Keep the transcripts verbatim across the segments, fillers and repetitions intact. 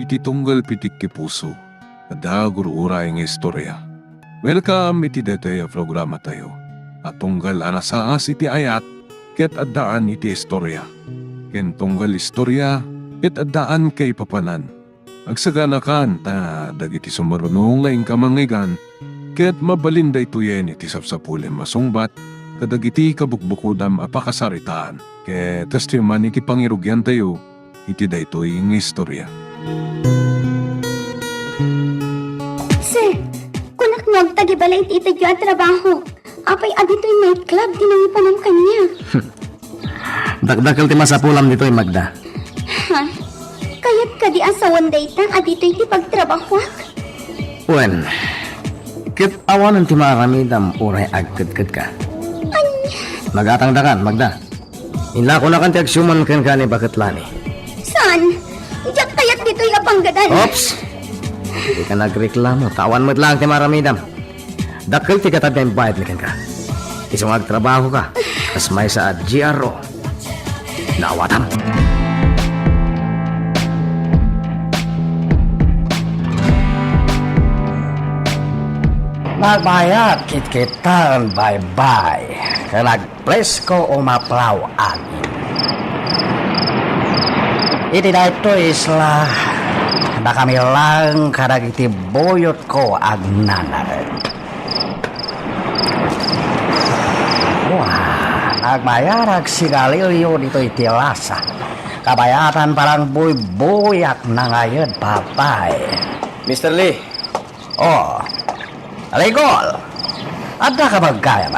iti tunggal pitikki puso, adda gur-uray nga istorya. Welcome iti daytoy a programatayo a tunggal a nasaas iti ayat ket addaan iti istorya, ken tunggal istorya ket addaan kaipapanan. Agsaganakan ta dagiti sumaruno nga inka mangngeggan ket mabalin daytoyen iti sapsapulem a sungbat kadagiti kabukbukodam a pakasaritaan ket kastoy man iti pangirugiantayo iti daytoy nga istorya. Sir, kunak no agtagibalay iti itedyo a trabaho. Apay a ditoy nightclub ti nangipanam kaniak? Dakdakkel ti masapulam ditoy, Magda. Ha? Kayat kadi a sawen dayta a ditoy ti pagtrabahoak? Wen, ket awanen ti maaramidam uray agkedkedka. Ania? Magatangdakan, Magda. Inlakonakan ti agsiuman kenka ni Baket Lani. Saan? Diak kayat ditoy a panggedan. Oops! Dika nagreklamo, ta awan met laeng ti maaramidam. Dakkel ti gatad nga imbayadmi kenka. Isu nga agtrabahoka, kas maysa a G R O. Naawatam. Nagbayad kitkitaen baybay, ken agpresko umaplaw agin. Iti daytoy isla, dakami laeng kadagiti buyotko agnanaed. Wa, nagmayar agsigalilyo ditoy ti lasa. Kabayatan parang buybuyak nangayed, babae. Mister Lee. Oh. Ligol. Adda ka ba gayam?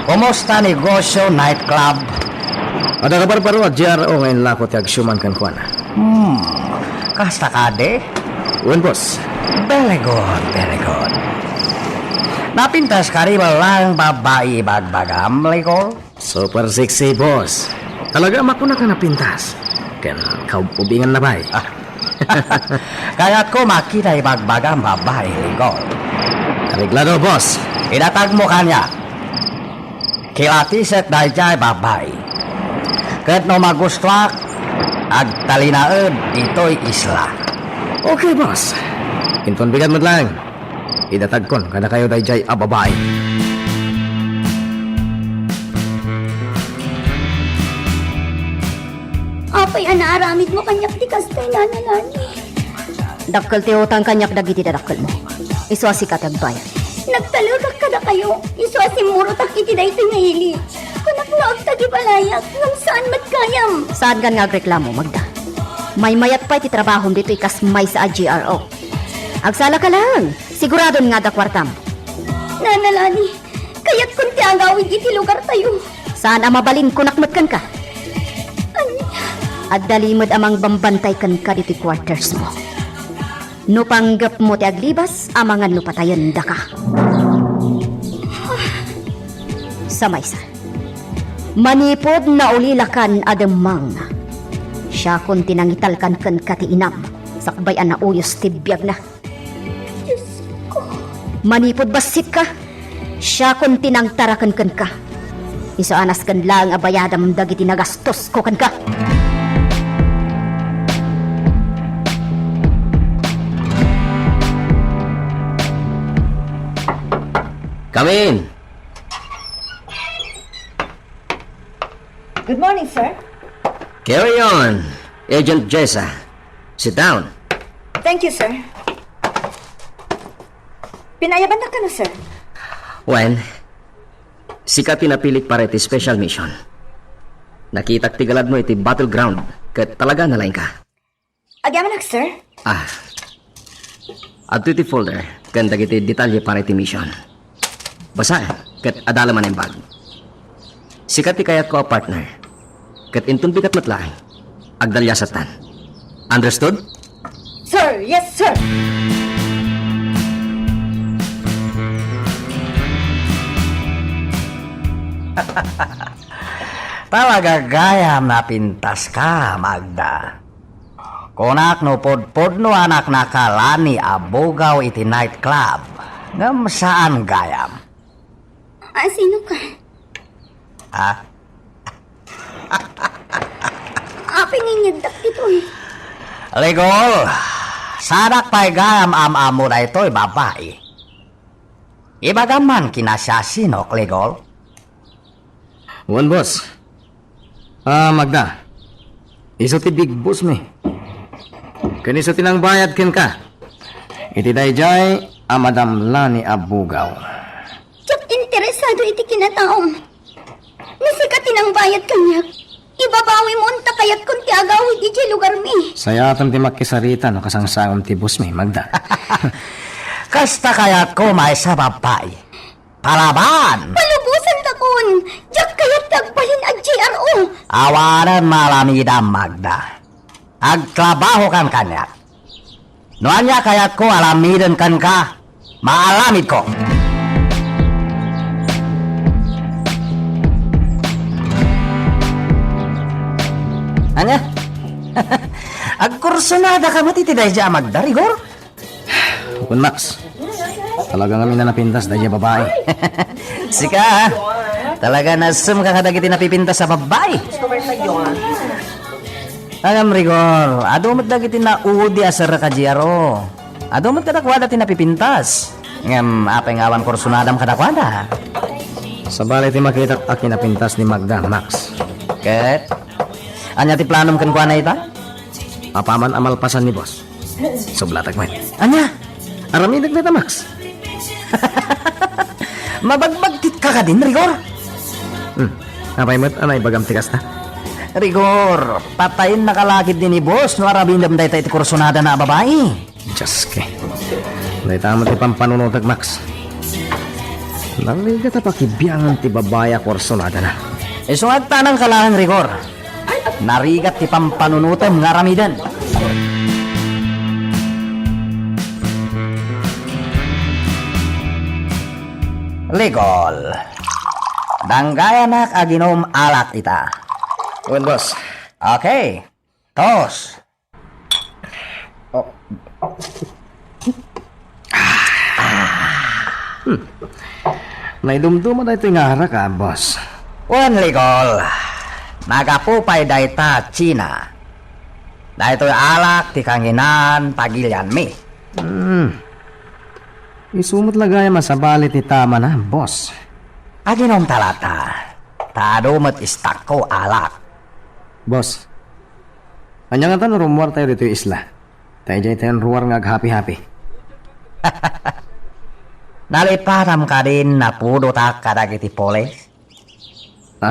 Kumusta negosyo nightclub? Adda kabarbaro a G R O nga inlako ti agsiuman kenkuana. Hmm. Kasta kadi? Wen, boss. Very good, very good. Napintas kadi ba laeng babai ibagbagam, Ligol? Super sexy, boss. Talaga, makunaka napintas. Ken kaub-ubingan na bay. Ah. Kayatko makita ibagbagam babai, Ligol. Areglado, boss. Idatagmo kaniak. Kilatisek daydiay babai. Ket no magustuak, agtalinaed ditoy isla. Okay, boss. Inton bigat met laeng, idatagkon kadakayo daydiay a babai. Apay a naaramidmo kaniak ti kastoy, Nana Lani? Dakkel ti utang kaniak dagiti dadakkelmo. Isu a sika ti agbayad. Nagtalekak kadakayo, isu a simmurotak iti daytoy nga ili. Kunak no agtagibalayak, ngem saan met gayam. Saankan nga agreklamo, Magda. Maymayat pay ti trabahom ditoy kas maysa a G R O. Agsalaka laeng, siguradon nga adda kuartam. Nana Lani, kayatkon ti agawid iti lugartayo. Saan a mabalin, kunak met kenka. Ania? Adda limed a mangbambantay kenka ditoy quarters mo. No panggepmo ti aglibas, amangan no patayen daka. Sa maysa, manipud naulilakan a demmang, siakon ti nangitalkan kenka ti inam, sakbay a nauyos ti biagna. Diosko. Manipud bassitka, siakon ti nangtaraken kenka. Isu a nasken laeng a bayadam dagiti nagastosko kenka. Come in. Good morning, sir. Carry on, Agent Jessa. Sit down. Thank you, sir. Pinaayabannak kano, sir? Wen, sika ti napilik para iti special mission. Nakitak ti galadmo iti battleground, ket talaga nalaingka. Agyamanak, sir. Ah. Adtoy ti folder ken dagiti detalye para iti mission. Basa ket adala man imbag. Sika ti kayatko a partner. Ket inton bigat met laeng, agdaliasattan. Understood? Sir, yes, sir. Talaga gayam napintas ka, Magda. Kunak no pudpudno a naknakalani a bugaw iti nightclub, ngem saan gayam. A, sino ka? Ha? Apay nga inyagdak ditoy? Ligol, saanak pay gayam am-ammo daytoy babai. Ibagam man kinasiasinok, Ligol. Wen, boss. Ah, Magda. Isu ti big boss mi. Ken isu ti nangbayad kenka iti daydiay a madamla ni a bugaw. Diak interesado iti kinataom. No sika ti nangbayad kaniak, ibabawimo unta kayatkon ti agawid idiay lugarmi. Sayaten ti makisarita no kasangsangom ti boss mi, Magda. Kasta kayatko, maysa, babai. Palaban! Palubosantakon! Diak kayat ti agbalin a G R O! Awanen maaramidam, Magda. Agtrabahokan kaniak. No ania kayatko aramiden kenka, maaramidko. Ania? Agkursunadaka met iti daydiay a Magda, Rigor? Wen, Max. Talaga ngamin a napintas daydiay a babai. Sika, ha? Talaga nasemka kadagiti napipintas a babai. Ngem, Rigor, adu met dagiti naudi a serrek a G R O. Adu met kadakuada ti napipintas. Ngem apay nga awan kursunadam kadakuada? Sabali ti makitak a kinapintas ni Magda, Max. Ket? Ania ti planom kenkuana ita? Apaman a malpasan ni boss, sublatek met. Ania? Aramidek dayta, Max. Mabagbagtitka kadin, Rigor? Hmm. Apay met a naibagam ti kasta? Rigor, patayennaka la ketdi ni boss no aramidem dayta iti kursunadana a babai. Dios, ke. Dayta met ti pampanunotek, Max. Narigat a pakibiangan ti babai a kursunadana. Isu nga agtanangka laeng, Rigor. Narigat ti pampanunotem nga aramiden. Ligol. Danggayanak aginom alak ita. Wen, boss. Okay. Tos. Oh. Hmm. Naidumduma daytoy nga arak, ah, boss. Wen, Ligol. Nagapu pay dayta China. Daytoy alak ti kanginan pagilianmi. Hmm. Isu met la gayam a sabali ti tamana, boss. Aginomta lata. Ta adu met istakko alak. Boss, ania ngata no rummuartayo ditoy isla? Ta idiay tayon ruar nga aghapi-hapi. Nalipatam kadin napudotak kadagiti pulis? Ha?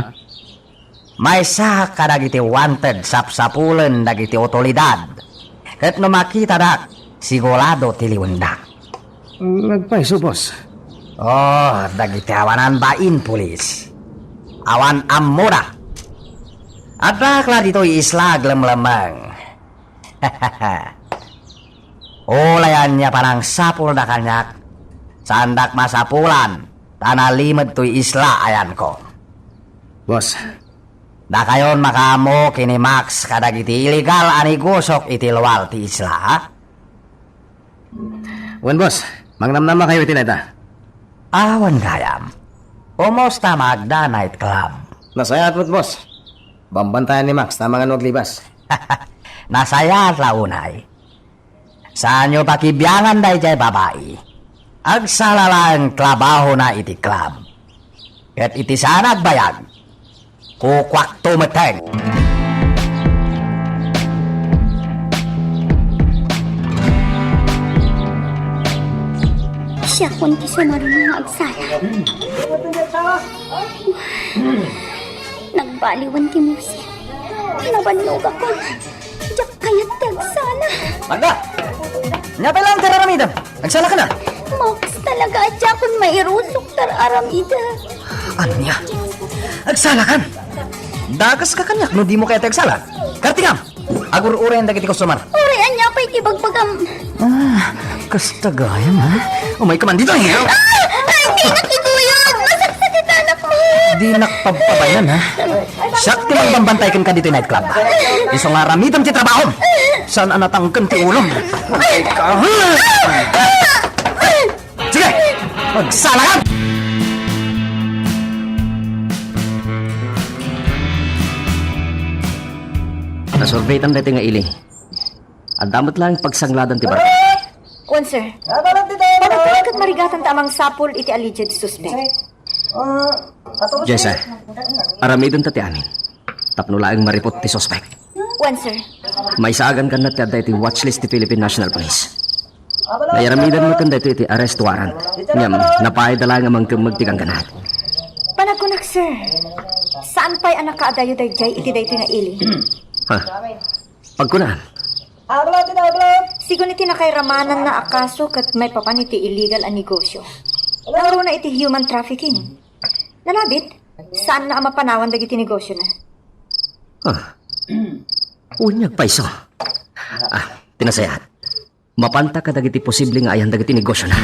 Maysaak kadagiti wanted sapsapulen dagiti otoridad. Ket no makitadak, sigurado ti liwendak. Nagpayso, boss. Oh, dagiti awanan bain, pulis. Awan ammoda. Addaak la ditoy isla aglemlemmeng. Uray ania panangsapulda kaniak, saandak masapulan ta nalimed toy isla ayanko. Boss. Dakayon makaammo ken ni Max kadagiti illegal a negosok iti luar ti isla, ha? Wen, boss. Mangnamnamakayo iti dayta. Awan gayam. Kumusta Magda Night Club? Nasayaat met, boss. Bambantayan ni Max ta amangan no aglibas. Nasayaat la unay. Saanyo pakibiangan daydiay babai. Agsala laeng trabahona iti club. Ket iti saan a agbayag, kukuakto metten. Siakon ti sumarno nga agsala. Nagbaliwen ti musik. Nabannogakon. Diak kayat ti agsala. Magda! Ania pay laeng ti ar-aramidem? Agsalaka na! Max, talaga a diakon mairusok ti ar-aramidem. Ania? Agsalakan? Dakaska kaniak no dimo kayat ti agsala. Kartingam! Agur-urayen dagiti customer. Uray, ania pay ti bagbagam? Ah, kasta gayam, ha? Umayka man ditoy. Ah! Ay, dinak ituyod! Masaksakitanak met! Dinak pagpabayan, ha? Siak ti mangbambantay kenka ditoy nightclub. Isu nga aramidem ti trabahom. Saan a natangken ti ulom? Ay, ka, ha? Sige! Agsalakan! Nasurveytan daytoy nga ili. Adda met laeng pagsangladan ti barangay. Wen, sir. Pagtuon ket marigatan ta a mangsapul iti alleged suspect. Jessa, aramidenta ti amin. Tapno laeng maripot ti suspect. Wen, sir. Maisaagan kanna ti adda iti watchlist ti Philippine National Police. Nairamidan met daytoy iti arrest warrant. Ngem, napayda laeng a mangkemmeg ti gangganat. Panagkunak, sir. Saan pay a nakaadayo daydiay iti daytoy nga ili? Ha? Pagkunam. Sigun iti nakairamannanna a kaso ket maipapan iti illegal a negosyo. Nangruna iti human trafficking. Nalabit, saanna a mapanawan dagiti negosyona. Ah. Unyag pay isu. Ah, ti nasayaat. Mapanta kadagiti posible nga ayan dagiti negosyona.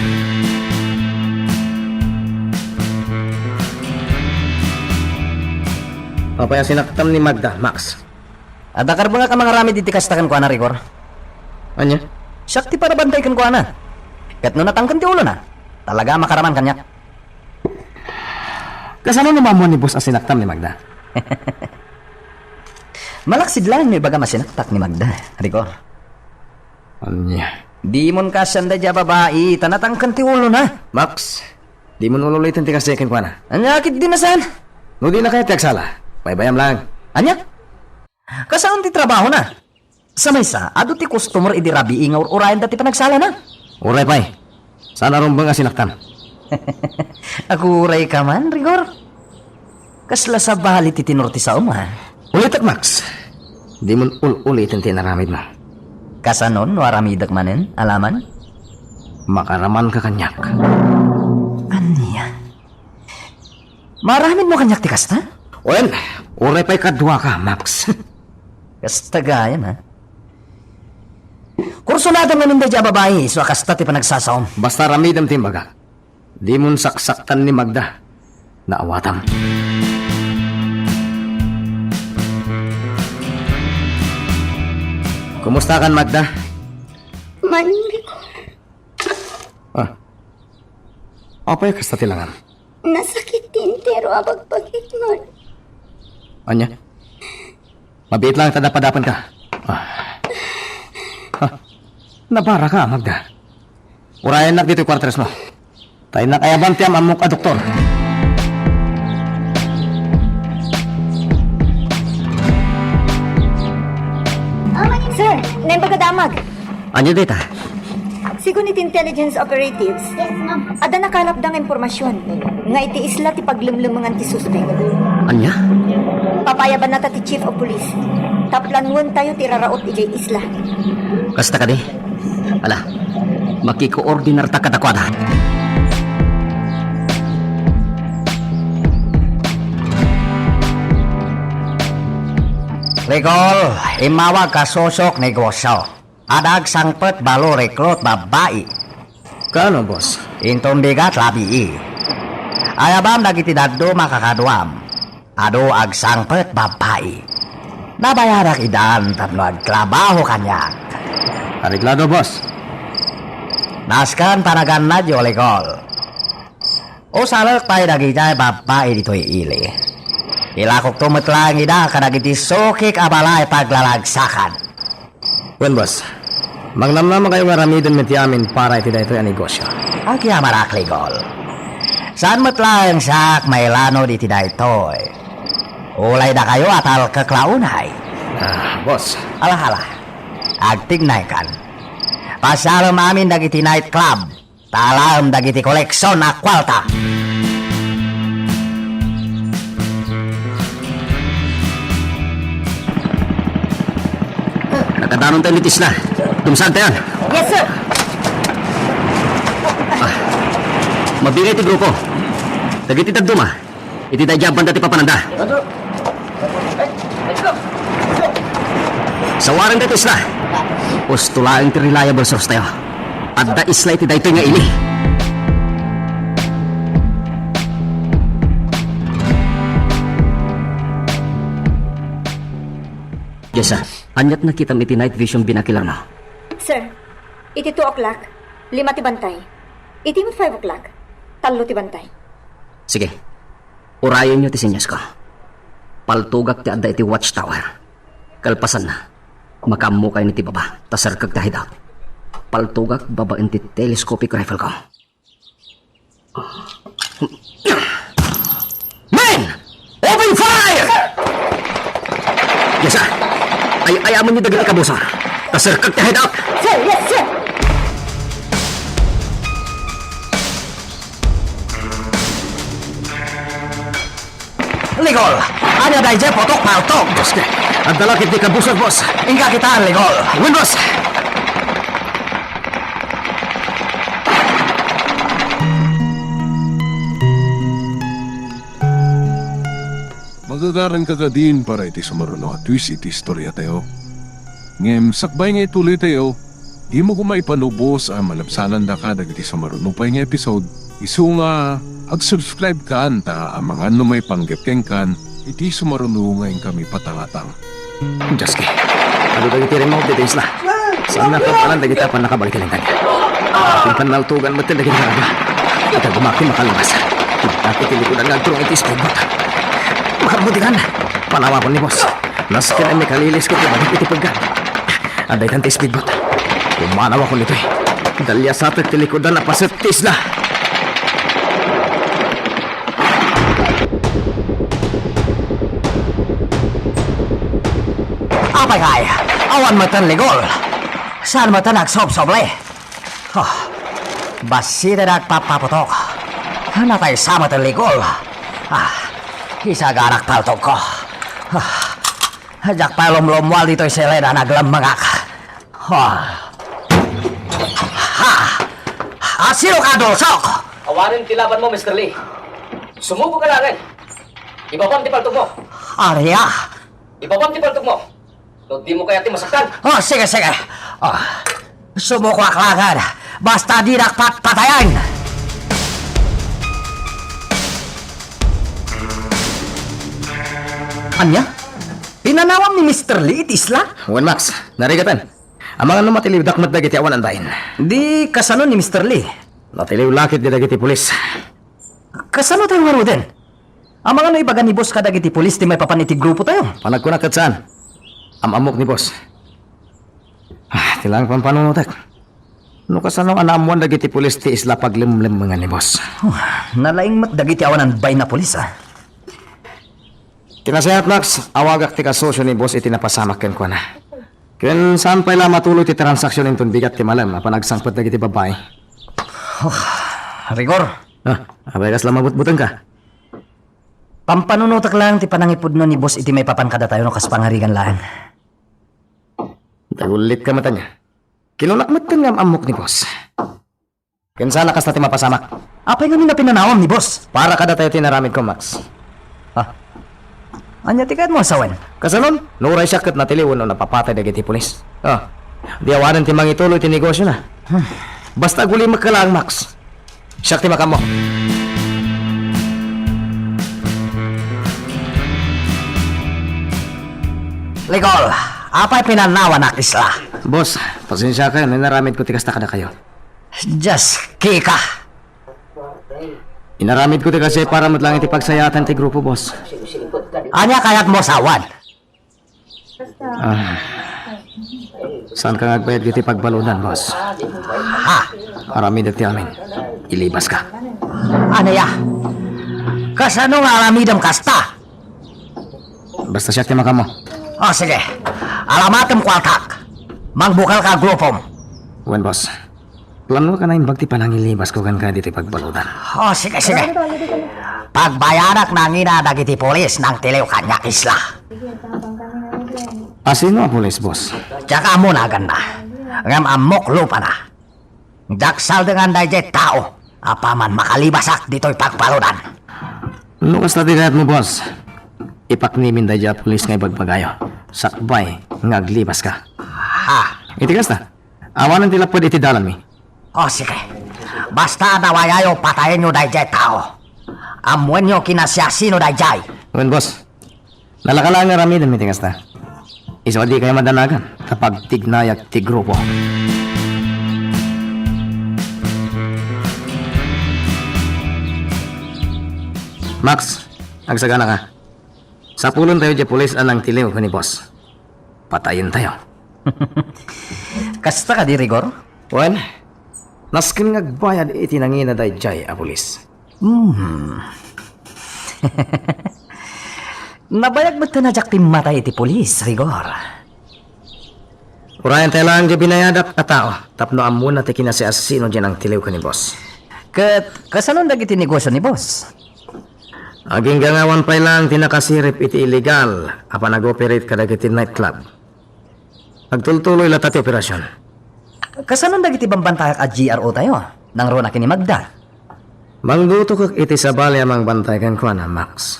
Apay a sinaktam ni Magda, Max? Adda karbengak a mangaramid iti kasta kenkuana, Rigor. Ania? Siak ti panabantay kenkuana. Ket no natangken ti ulona, talaga a makaraman kaniak. Kasano no maammuan ni boss a sinaktam ni Magda? Malaksid laeng no ibagam a sinaktak ni Magda, Rigor. Ania? Dimon kaasian daydiay a babai, ta natangken ti ulona. Max, dimon ululiten ti kasta kenkuana. Ania ketdi a saan? No dina kayat ti agsala, baybayam laeng. Ania? Kasaon ti trabahona. Sa maysa, adu ti customer idi rabii nga ur-urayenda ti panagsalana. Uray pay. Saan a rumbeng a sinaktam. Agurayka man, Rigor. Kasla sabali ti tenor ti saom, a. Ulitek, Max. Dimon ul-uliten ti inaramidmo. Kasanon no aramidek manen, alaman? Makaramanka kaniak. Ania? Maaramidmo kaniak ti kasta? Wen, uray pay kaduaka, Max. Kasta gayam, a. Kursunadam ngamin daydiay a babai, isu a kasta ti panagsasaom. Basta aramidem ti imbagak. Dimon saksaktan ni Magda. Naawatam. Kumustakan, Magda? Maning, Rigor. Ah. Apay a kasta ti langam? Nasakit ti entero a bagbagik, man. Ania? Mabiit laeng ta dapadapenka. Ah. Ah. Nabaraka, Magda. Urayennak ditoy kuartersmo. Ta innak ayaban ti am-ammok a doktor. Sir, naimbag a damag. Ania dayta? Sigun iti intelligence operatives, adda nakalapda nga impormasion nga iti isla ti paglemlemengan ti suspek. Ania? Papayabanna ta ti Chief of Police. Taplanwen tayo ti raraot idiay isla. Kasta kadi? Ala, makikoordinarta kadakuada. Rigor, immawag ka susok negosyo. Adda agsangpet balo rekrut babbai. Kaano, boss? Inton bigat, rabii. Ayabam dagiti dadduma a kakaduam. Adu agsangpet babbai. Nabayarak idan tapno agtrabaho kaniak. Areglado, boss. Nasken panagannadyo, Rigor. Usalek pay dagiti babbai ditoy ili. Ilakokto met laeng ida kadagiti sukik a balay paglalagsakan. Wen, boss. Mangnamnamakayo nga aramiden met ti amin para iti daytoy a negosyo. Agyamanak, Rigor. Saan met laeng siak mailanud iti daytoy. Ulay dakayo a talkek la unay. Ah, boss. Ala, ala. Agtignaykan. Pasialem amin dagiti night club. Ta alaem dagiti koleksion a kuarta. Nakadanon tayo ni Tisla. Dumsag tayo. Yes, sir. Ah, mabingay ti grupo. Dagiti dadduma. Iti daydiay a banda ti papananda. Sawarenda ti isla. Usto laeng ti reliable source tayo. Adda isla iti daytoy nga ili. Jessa, aniat nakitam iti night vision binocular mo? Sir, iti two o'clock, lima ti bantay. Iti met five o'clock, tallo ti bantay. Sige. Urayenyo ti senyas ko. Paltogak ti adda iti watchtower. Kalpasanna, Makaammo kayo iti baba, ta serkek ti hideout. Paltogak babaen ti telescopic rifle ko. Men! Open fire! Yes, sir. Ay, ay, amon niyo dagiti kabusor. Ta serkek ti hideout. Sir, yes, sir. Ligol! Ania daydiay putok, paltog? Boss, adda la ketdi kabusor, boss. Inka kitaen, Ligol. Wen, boss. Magagaranka kadin para iti sumaruno a twist iti istoriatayo. Ngem sakbay nga ituloytayo, dimo koma ipanubos a malabsanandaka dagiti sumaruno pay nga episode, isu nga ag-subscribe kan ta amangan no maipanggep kenkan iti sumaruno nga inkami patangatang. Dios, adu dagiti remote ditoy isla. Saan na pagpalan dagiti apan nakabagit ti lintag? Akin panaltugan met dagiti karga. Ita gumaki makalabas. Dagiti likudan nga agturong iti speedboat. Makamudigan. Panawakon ni boss. Nasken a makalilis ket ibalik iti peggan. Adda itan ti speedboat. Pumanawakon ditoy. Daliasatek ti likudan a paset ti isla. Apay kay, awan metten Ligol. Saan metten agsobsobli? Oh, bassit a nagpapaputok. Natay sa metten Ligol. Ah, isaganak paltogko. Ah, diak pay lumlumual ditoy siled a naglemmengak. Ha! Ha! Asino ka, Dulsok? Awanen ti labanmo, Mister Lee. Sumuko ka laengen. Ibabam ti paltogmo. Ania? Ibabam ti paltogmo. No dimo kayat ti masaktan. Oh, sige, sige. Oh, sumukoak laengen. Basta dinak patpatayen. Ania? Pinanawam ni Mister Lee iti isla? Wen, Max, narigaten. Amangan no matiliwdak met dagiti awan andain. Di kasano ni Mister Lee? Natiliw la ketdi dagiti pulis. Kasano tayo ngaruden? Amangan no ibaga ni boss kadagiti pulis ti maipapan iti grupo tayo? Panagkunak ket saan. Am-ammok ni boss. Ah, ti lang pampanunotek. No kasano a naammuan dagiti pulis ti isla paglemlemmengan ni boss? Oh, nalaing met dagiti awan anbain a pulis, ah. Ti nasayaat, Max, awagak ti kasosio ni boss iti napasamak kenkuana. Ken saan pay la matuloy ti transaksion inton bigat ti malem a panagsangpet dagiti babbai. Oh, Rigor. Ah, apay kasla mabutbutengka? Pampanunotek laeng ti panangipudno ni boss iti maipapan kadatayo no kas pangarigan laeng. Dagullitka met ania. Kinunak metten nga am-ammok ni boss. Ken saan a kasta ti mapasamak. Apay ngamin a pinanawam ni boss? Para kadatayo ti inaramidko, Max. Ah. Ania ti kayatmo a sawen? Kasanon, no uray siak ket natiliw wenno napapatay dagiti pulis. Ah. Di awanen ti mangituloy ti negosiona. Hmm. Basta agulimekka laeng, Max. Siak ti makaammo. Ligol, apay pinanawanak isla? Boss, pasensiakayo no inaramidko ti kasta kadakayo. Dios, Kika. Inaramidko ti kasta para met laeng iti pagsayaatan ti grupo, boss. Ania kayatmo a sawen? Ah. Saanka nga agbayad iti pagbaludan, boss? Ha? Aramidek ti amin. Ilibaska. Ania? Kasano nga aramidem kasta? Basta siak ti makaammo. O, sige. Alamatem kuartak. Mangbukelka a grupom. Wen, boss. Planoak a naimbag ti panangilibasko kenka ditoy pagbaludan. O, sige, sige. Pagbayanak nangina dagiti pulis nangtiliw kaniak isla. Asino a pulis, boss? Diak ammo naganna. Ngem ammok lupana. Diak saldengan daydiay tao apaman makalibasak ditoy pagbaludan. No kasta ti kayatmo, boss, ipaknimin daydiay a pulis nga ibagbagayo. Sakbay nga aglibaska. Ha? Iti kasta, awanen ti lapped iti dalanmi. O, sige. Basta adda wayayo, patayenyo daydiay tao. Ammoenyo kinasiasino daydiay. Wen, boss. Nalaka laeng nga aramidem iti kasta. Isu a dikayo madanagan ta pagtignayak ti grupo. Max, agsaganaka. Sapulentayo diay pulis a nangtiliw ken ni boss. Patayentayo. Kasta kadi, Rigor? Wen, nasken nga agbayad iti nangina daydiay a pulis. Hmm. Nabayag met a diak timmatay iti pulis, Rigor. Urayan tayo lang di binayadak a tao tapno ammona ti kinasiasino diay nangtiliw ken ni boss. Ket kasano dagiti negosyo ni boss? Aginggangawan pay lang ti nakasirip iti illegal a panag-operate kadagiti nightclub. Agtultuloy latta ti operasion. Kasano dagiti bambantayak a G R O tayo? Nangruna ken ni Magda. Mangdutokek iti sabali a mangbantay kenkuana, Max.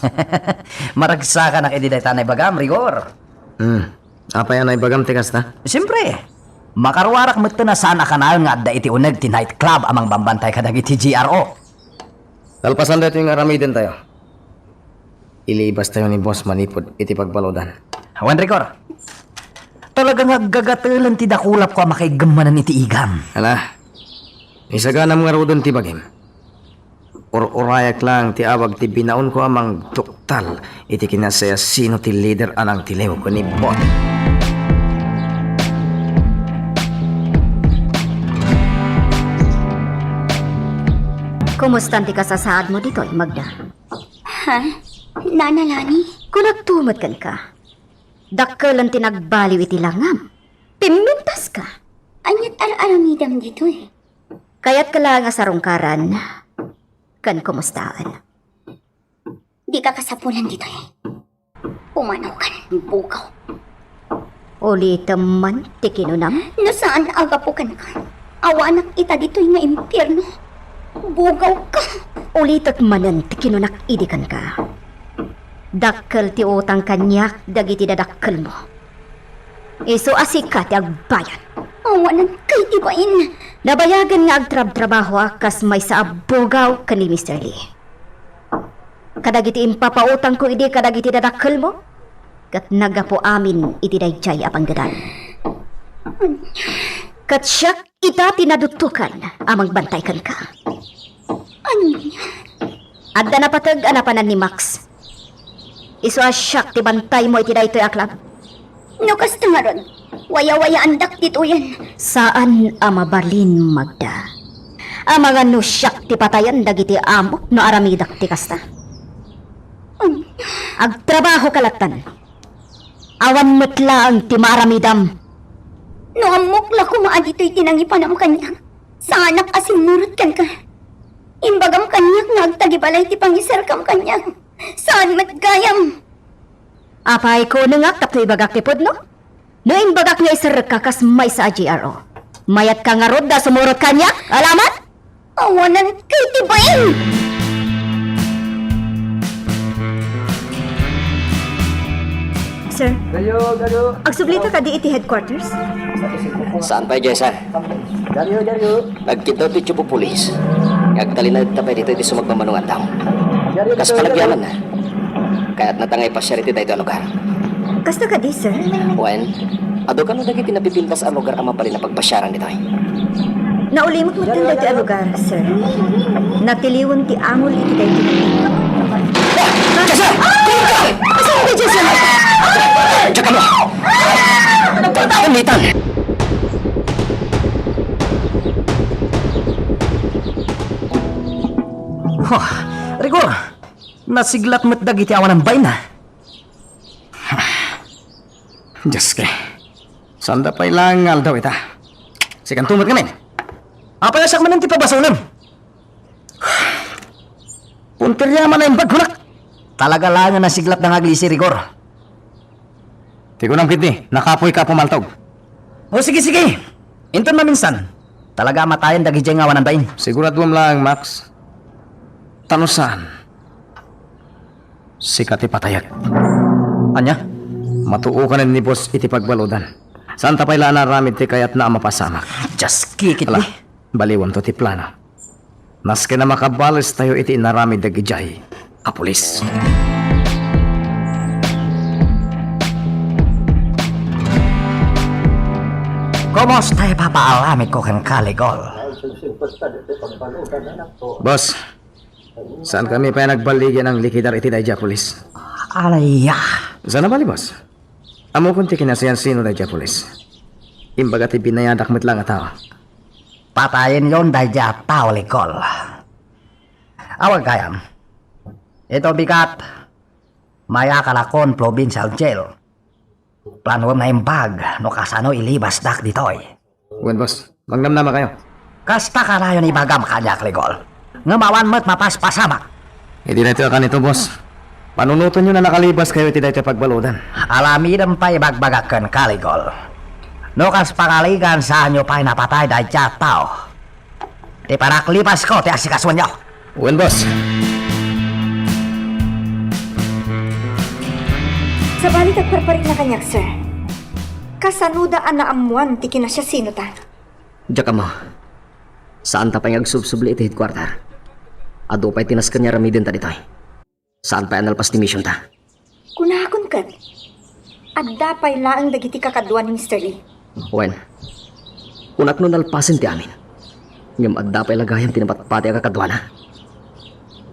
Maragsakanak idi dayta naibagam, Rigor. Hmm. Apay a naibagam ti kasta? Siyempre. Makaruarak met a saan a kanayon nga adda iti uneg ti nightclub a mangbambantay kadagiti G R O. Kalpasan daytoy nga aramiden tayo, ilibas tayo ni boss manipud iti pagbaludan. Wen, Rigor. Talaga nga aggagatelen ti dakulapko a makaiggem manen iti igam. Ala, isaganam ngaruden ti bagim. Ur-urayak lang ti awag ti binaonko a mangduktal iti kinasiasino ti leader a nangtiliw ken ni boss. Kumustan ti kasasaadmo ditoy, Magda? Ha? Nana Lani? Kunakto met kenka. Dakkelen ti nagbaliw iti langam. Pimmentaska. Ania't ar-aramidem ditoy? Kayatka laeng a sarungkaran ken kumustaen. Dika kasapulan ditoy. Pumanawkan, bugaw. Ulitem man ti kinunam? No saan a gapu kenka, awanak ita ditoy nga impierno. Bugawka. Ulitek manen ti kinunak idi kenka. Dakkel ti utang kaniak dagiti dadakkelmo. Isu a sika ti agbayad. Awanan kay ti bain. Nabayagen nga agtrabtrabahoak kas maysa a bugaw ken ni Mister Lee. Kadagiti impapautangko idi kadagiti dadakkelmo, ket naggapu amin iti daydiay a panggedan. Ket siak ita ti naduttokan a mangbantay kenka. Ania? Adda napateg a napanan ni Max. Isu a siak ti bantaymo iti daytoy a club. No kasta ngarud, wayawayaandak ditoyen. Saan a mabalin, Magda. Amangan no siak ti patayen dagiti amok no aramidak ti kasta. Ania? Agtrabahoka lattan. Awan met laeng ti maaramidam. No ammok la koma a ditoy ti nangipanam kaniak, saanak a simmurot kenka. Imbagam kaniak nga agtagibalay ti pangiserkam kaniak. Saan met gayam. Apay, kunengak tapno ibagak ti pudno? No imbagak nga iserrekka kas maysa a G R O, mayatka ngarud a sumurot kaniak? Alaman? Awanan kay ti bain! Sir, Daryo, daryo. Agsublita kadi iti headquarters? Saan pay, Jessa? Daryo, daryo. Nagkidnap ti Chupo Police. Nga agtalinaedta pay ditoy ti sumagmamano nga aldaw. Daryo, Kas daryo, daryo. Panagyamanna, kayatnata nga ipasiar iti daytoy a lugar. Kasta kadi, sir? Wen, adu kano dagiti napipintas a lugar a mabalin a pagpasiaran ditoy? Naulimot met daytoy a lugar, sir. Natiliwen ti angol iti daytoy. Jessa! Asa ka, Jessa? Diyan ka mo! Kamitan! Huh, Rigor, nasiglat met dagiti awanan bain, a. Dios ke. Sanda pay laeng nga aldaw ita. Sikanto met ngamin. Apay a siak manen ti pabasolem? Punteria man a imbag kunak. Talaga laeng a nasiglat nga aglisi, Rigor. Ti kunam ketdi, nakapoyka a pumaltog. O, sige, sige. Inton maminsan, talaga a matayen dagidiay nga awanan bain. Siguraduem laeng, Max. Ta no saan, sika ti patayek. Ania? Matuokanen ni boss iti pagbaludan. Saanta pay la a naaramid ti kayatna a mapasamak. Dios, kikit. Ala, ni. Baliwemto ti plano. Nasken a makabalestayo iti inaramid dagidiay a pulis. Kumusta ti papaaramidko kenka, Rigor? Boss, saankami pay a nagballigi a nanglikidar iti daydiay a pulis. Alay a. Saan a bali, boss? Ammokon ti kinasiasino daydiay a pulis. Imbaga ti binayadak met laeng a tao. Patayenyon daydiay a tao, Ligol. Awan gayam. Ito bigat, mayaka lakon provincial jail. Planuem naimbag no kasano ilibasdak ditoy. Wen, boss. Magnamnamakayo. Kasta kanayon ibagam kaniak, Ligol. Ngem awan met mapaspasamak. Iti daytoy a kanito, boss. Panunotenyo a nakalibaskayo iti daytoy a pagbaludan. Aramidem pay ibagbagak kenka, Ligol. No kas pangarigan, saanyo pay napatay daydiay a tao. Ti panaklibasko ti asikasuenyo. Wen, boss. Sabali, agparparitna kaniak, sir. Kasanoda a naammoan ti kinasiasinoda? Diak ammo. Saanta pay nga agsubsubli iti headquarter. Adu pay ti nasken nga aramidenta ditoy. Saan pay a nalpas ti missionta. Kunakon ket, adda pay laeng dagiti kakadua ni Mister Lee. Wen, kunak no nalpasen ti amin. Ngem adda pay la gayam ti napatpati a kakaduana.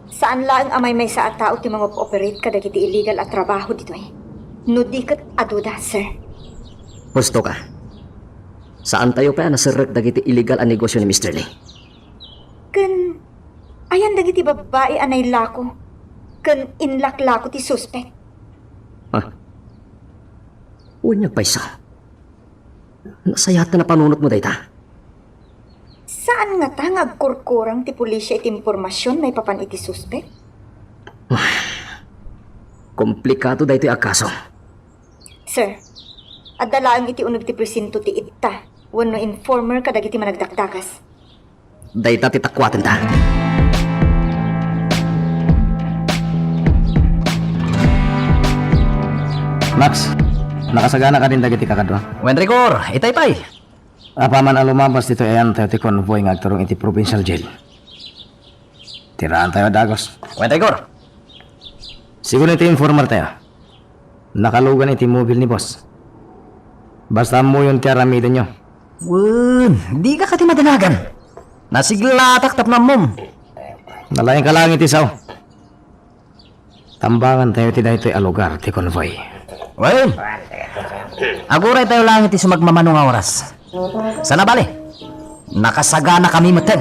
Saan laeng a maymaysa a tao ti mangop-operate kadagiti illegal a trabaho ditoy. No di ket aduda, sir. Husto ka. Saantayo pay a naserrek dagiti illegal a negosio ni Mister Lee. Ken ayan dagiti babbai a nailako ken inlaklako ti suspek? Ha? Wen, agpayso. Nasayaat ta napanunotmo dayta. Saan ngata nga agkurkurang ti pulisya iti impormasion maipapan iti suspek? Komplikado daytoy a kaso. Sir, adda laeng iti uneg ti presinto ti itta wenno informer kadagiti managdakdakas. Dayta ti takuatenta. Max, nakasagana kadin dagiti kakadua? Wen, rigor, itay pay. Apaman a lumabas ditoy, ayantayo ti convoy nga agturong iti provincial jail. Tiraantayo a dagus. Wen, rigor. Sigun iti informertayo, nakalugan iti mobil ni boss. Basta ammoyon ti aramidenyo. Wen, dika kadi madanagan. Nasiglatak tapno ammom. Nalaingka laeng iti sao. Tambangantayo ti daytoy a lugar ti convoy. Wen, aguraytayo laeng iti sumagmamano nga oras. Sana bale, nakasaganakami metten.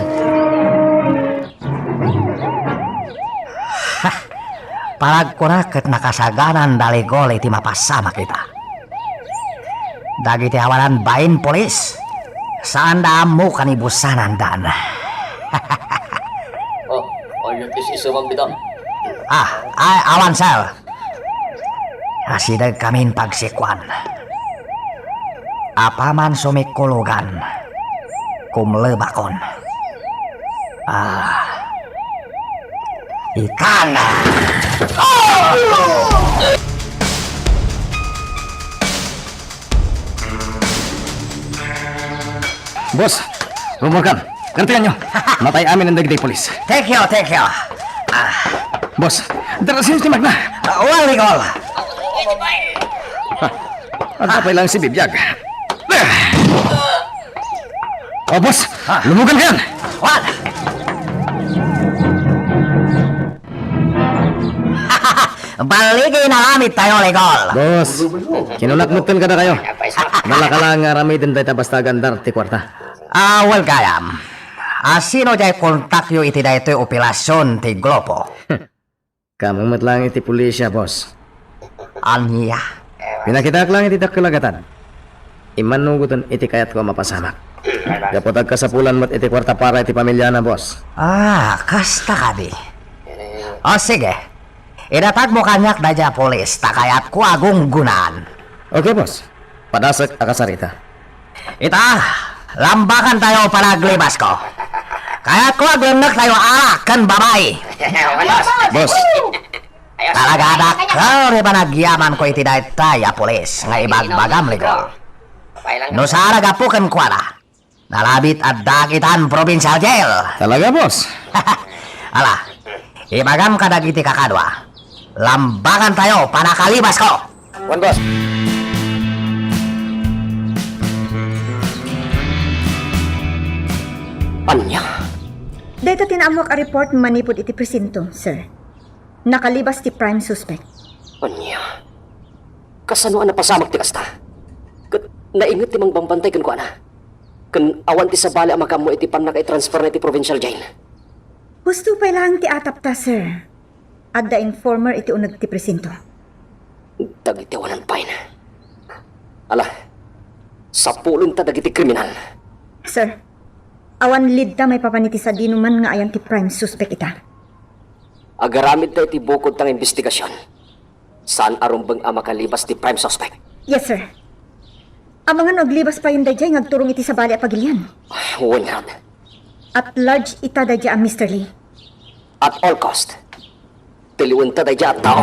Ha! Panagkunak ket nakasagananda, Ligol, iti mapasamak ita. Dagiti awanan bain pulis, saanda ammo kanibusanandan. Oh, ania ti isumam, Bidang? Ah, ay, awan, sir. Asidegkamin pagsikuan. Apaman sumikulugan, kumlebakon. Ah. Ikan! Boss, rumurkan. Kartianyo. Matay amin ang dagiti pulis. Thank you, thank you. Ah. Boss, darasin ti magna. Ah, well, Rigol. Ang kapay lang si Bibiag. Oh, boss, lumugan ka yan. What? Balligi nga aramid tayo, Rigol. Boss, kinunak metten kadakayo. Nalaka lang nga aramiden dayta basta agandar ti kuarta. Ah, well, gayam. Ah, sino jay kontakyo iti daytoy operasyon ti grupo? Kamo met lang iti pulisya, boss. Ania? Pinakitak lang iti dakkel a gatad. Immanugoten iti kayatko a mapasamak. Gapu ta agkasapulan met iti kuarta para iti pamilyana, boss. Ah, kasta kadi. O, sige. Idatagmo kaniak daydiay a pulis, ta kayatko a gunggonaan. Okay, boss. Padasek a kasarita. Ita, lambakantayo panaglibasko. Kayatko aglennektayo arak ken babai. Boss. Talaga dakkel ti panagyamanko iti daytay a pulis nga ibagbagam, Rigol. No saan a gapu kenkuana, nalabit adda itan provincial jail. Talaga, boss? Ala, ibagam kadagiti kakadua, lambakantayo panakalibasko. Wen, boss. Ania? Dayta ti naammoak a report manipud iti presinto, sir. Nakalibas ti prime suspect. Ania? Kasano a napasamak ti kasta? Ket Nainget ti mangbambantay kenkuana. Ken awan ti sabali a makaammo iti pannakaitransferna iti provincial jail. Husto pay laeng ti atapta, sir. Adda informer iti uneg ti presinto. Dagiti awanan pay. Ala, sapulenta dagiti kriminal. Sir, awan leadta maipapan iti sadinoman nga ayan ti prime suspect ita. Agaramidta iti bukodta nga imbestigasion. Saan a rumbeng a makalibas ti prime suspect. Yes, sir. Amangan no aglibas payen daydiay nga agturong iti sabali a pagilian. Wen ngarud. At large ita daydiay a Mister Lee. At all cost. Tiliwenta daydiay a tao.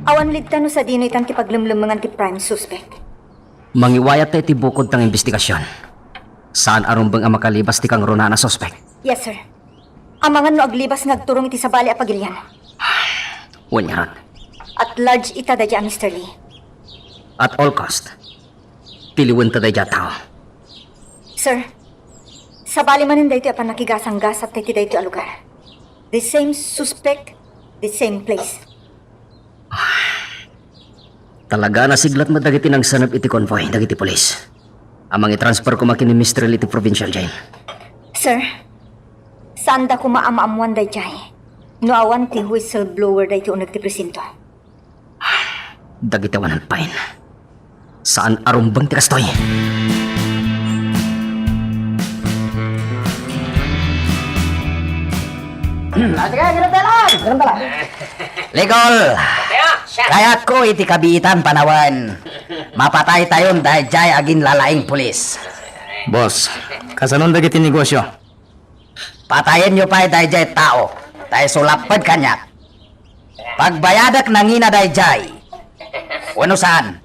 Awan leadta no sadino itan ti paglemlemmengan ti prime suspect. Mangiwayatta iti bukodta nga imbestigasion. Saan a rumbeng a makalibas ti kangrunaan a suspek. Yes, sir. Amangan no aglibas nga agturong iti sabali a pagilian. Wen ngarud. At large ita daydiay a Mister Lee. At all cost. Tiliwenta daydiay a tao. Sir, sabali manen daytoy a pannakigasanggasat iti daytoy a lugar. The same suspect, the same place. Talaga, nasiglat met dagiti nangsaneb iti convoy dagiti pulis a mangitransfer koma ken ni Mister Lee iti provincial jail. Sir, saanda koma a maammoan daydiay no awan ti whistleblower daytoy uneg ti presinto. Dagiti awanan pay. Saan a rumbeng ti kastoy. Ligol! Kayatko iti kabiitan panawen. Mapataytayon daydiay aginlalaing pulis. Boss, kasanon dagiti negosyo? Patayenyo pay daydiay tao, ta isu lapped kaniak. Pagbayadek nangina daydiay. Wenno saan,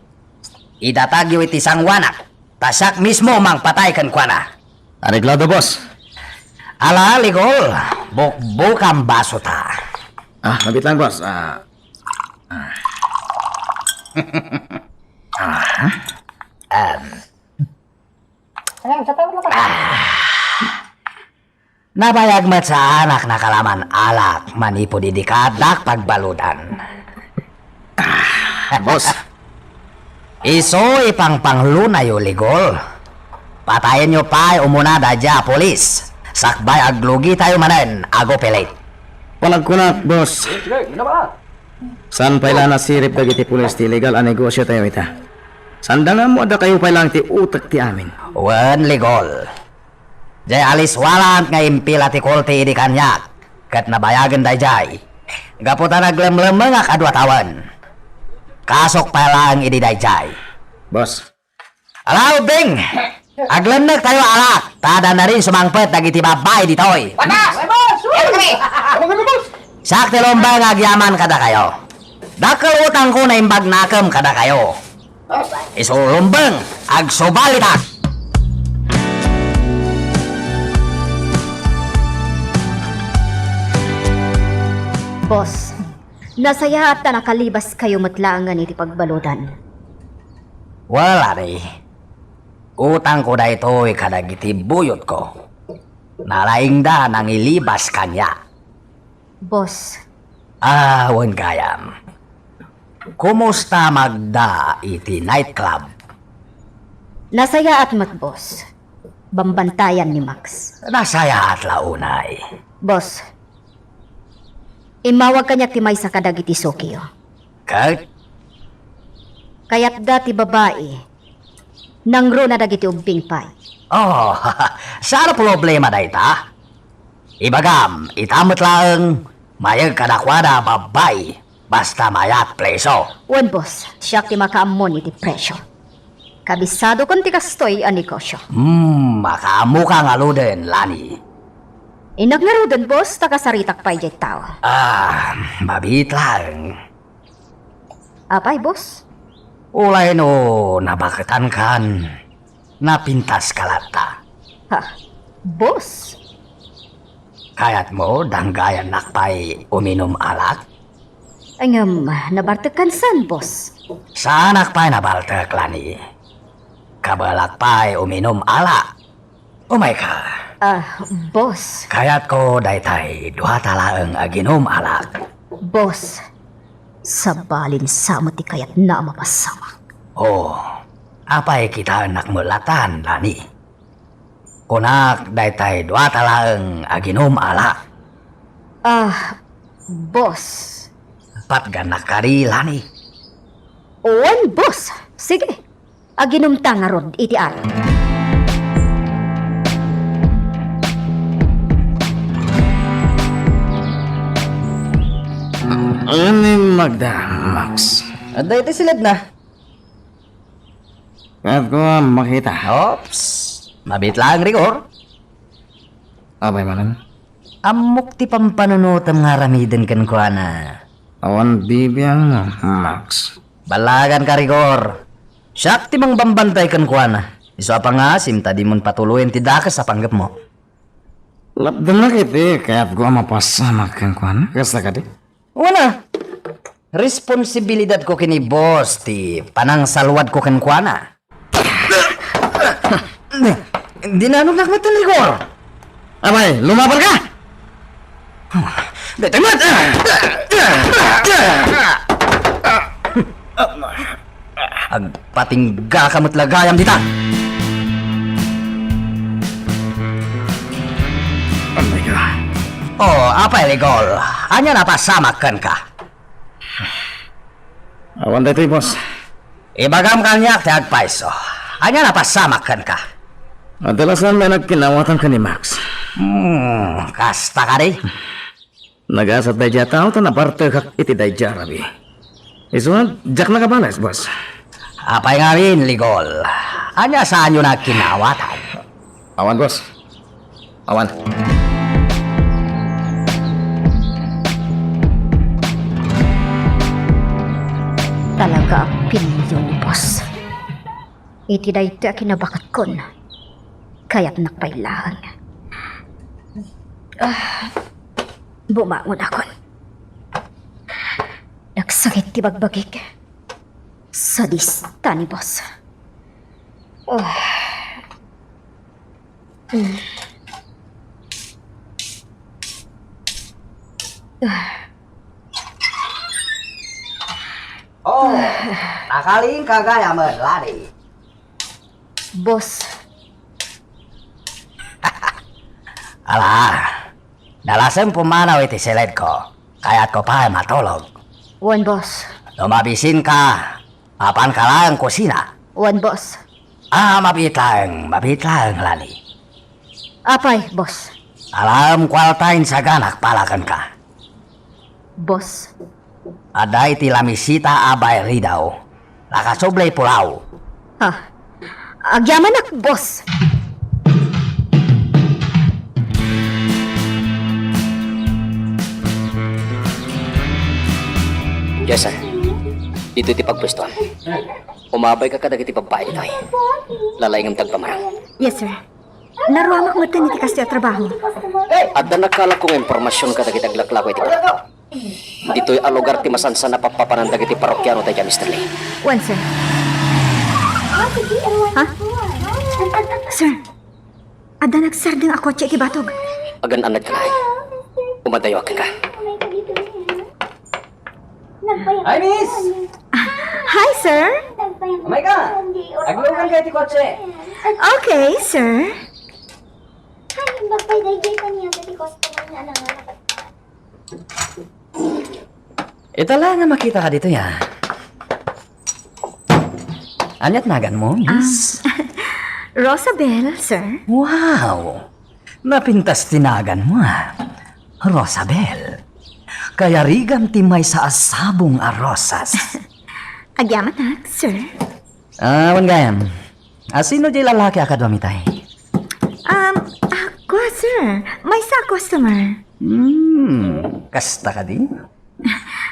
idatagyo iti sangoanak, ta siak mismo mangpatay kenkuana. Areglado, boss. Ala, Ligol, bukbukam basota. Ah, mabit lang, boss. Ah. Ah. Ah. Em. Ah. Nabayag met saanak nakalaman alak manipud idi kaaddak pagbaludan. Ah, boss. Isu ipangpanglonayo, Ligol. Patayenyo pay umuna daydiay a pulis. Sakbay aglugitayo manen, agupilit. Panagkunak, boss. Saan pay la nasirib dagiti pulis ti illegal a negosyo tayo ita? Saan da nga ammo a dakayo pay laeng ti utek ti amin? Wen, Ligol. Jay alis warrant nga impila ti korte idi kaniak, ket nabayagen dayjay. Gapu ta naglemlemmengak a dua tawen. Kasok pay laeng idi dayjay. Boss. Ala, Ubing! Aglennek tayo alak, ta adda na rin sumangpet dagiti babbai ditoy. Batas! Siak ti lumbeng nga agyaman kadakayo. Dakkel utangko naimbag nakem kadakayo. Isu lumbeng, agsubalitak! Boss, nasayaat ta nakalibaskayo met laengen iti pagbaludan. Well, Ari, utangko daytoy kadagiti buyotko. Nalaingda nangilibas kaniak. Boss. Ah, wen gayam. Kumusta magda iti nightclub? Nasayaat met, boss. Bambantayan ni Max. Nasayaat la unay. Boss, immawag kaniak ti maysa kadagiti sukiyo. Ket? Kayatda ti babai. Nangruna dagiti ubbing pay. Oh, saan a problema dayta? Ibagam, ita met laeng, mayeg kadakuada a babbai, basta mayat preso. Wen, boss, siak ti makaammon iti presio. Kabisadokon ti kastoy a negosio. Hmm, makaammoka ngaruden, Lani. Innak ngaruden, boss, ta kasaritak pay jay tao. Ah, mabiit laeng. Apay, boss? Ulay no nabaketankan, napintaska latta. Ha, boss? Kayatmo, danggayannak pay uminum alak? Ngem, nabartekkan saan, boss? Saanak pay nabartek, Lani. Kabaelak pay uminum alak. Umayka. Ah, boss. Kayatko daytay duata laeng a ginom alak. Boss, sabalin sa met ti kayatna a mapasamak. Oh, apay kitaennak met latan, Lani? Kunak daytay duata laeng a ginom alak. Ah, boss. Patgannak kadi, Lani? Wen, boss. Sige. Aginumta ngarud iti aro. Ania, Magda, Max? Adda iti siledna. Kayatko a makita. Ops. Mabiit laeng, Rigor. Apay manen? Ammok ti pampanunotem nga aramiden kenkuana. Awan bibiangmo, Max. Ballaganka, Rigor. Siak ti mangbambantay kenkuana. Isu a pangngaasim ta dimon patuloyen ti dakes a panggepmo. Lapdannak iti kayatko a mapasamak kenkuana. Kasta kadi? Wen a, responsibilidadko ken ni boss ti panangsaluadko kenkuana. Dinanognak met ti Rigor. Apay, lumabanka? Daytoy met! Agpatinggaka met la gayam dita! Oh my God. Oh, apay, Rigor? Ania napasamak kenka? Awan daytoy, boss. Ibagam kaniak ti agpayso. Ania napasamak kenka? Adda lasaanmi a nagkin-awatan ken ni Max. Hmm, kasta kadi? Nagasat daydiay a tao ta nabartekak iti daydiay a rabii. Isu a, diak nakabales, boss. Apay ngamin, Ligol? Ania saanyona a kinawatan? Awan, boss. Awan. Talaga a pinili ni boss. Iti daytoy a kinabaketkon, kayatnak pay laeng. Ah, bumangonakon. Nagsakit ti bagbagik. Sadista ni boss. Ah. Mm. Ah. Oh, nakaliingka gayam, Lani. Boss. Ala, nalasem pumanaw iti siledko. Kayatko pay matulog. Wen, boss. No mabisinka, mapanka laeng kusina. Wen, boss. Ah, mabiit laeng, mabiit laeng, Lani. Apay, boss? Alaem kuarta insaganak para kenka. Boss. Adda iti lamisita a bairidaw. Nakasubli pulaw. Ha? Agyamanak, boss. Yes, sir. Ditoy ti pagpuestoam. Umabayka kadagiti babbai ditoy. Lalaingem ti agpamarang. Yes, sir. Naruamak metten iti kastoy a trabaho. Adda nakalakko nga impormasion kadagiti aglaklako iti barko. Ditoy a lugar ti masansan a pappapanan dagiti parokiano daydiay, Mister Lee. Wen, sir. Ha? Sir, adda nagsardeng a kotse iti batog. Agan-annadka laeng. Umadayoak kenka. Hi, miss! Ah, hi, sir! Umayka! Agluganka iti kotse! Okay, sir. Ita la nga makitaka ditoy, a. Ania ti naganmo, miss? Ah, Rosabel, sir. Wow! Napintas ti naganmo, a. Rosabel, kayarigam ti maysa a sabong a rosas. Agyamanak, sir. Ah, wen gayam. A, sino diay lalaki a kaduam itay? Um, a, kua, sir. Maysa a customer. Hmm, kasta kadi?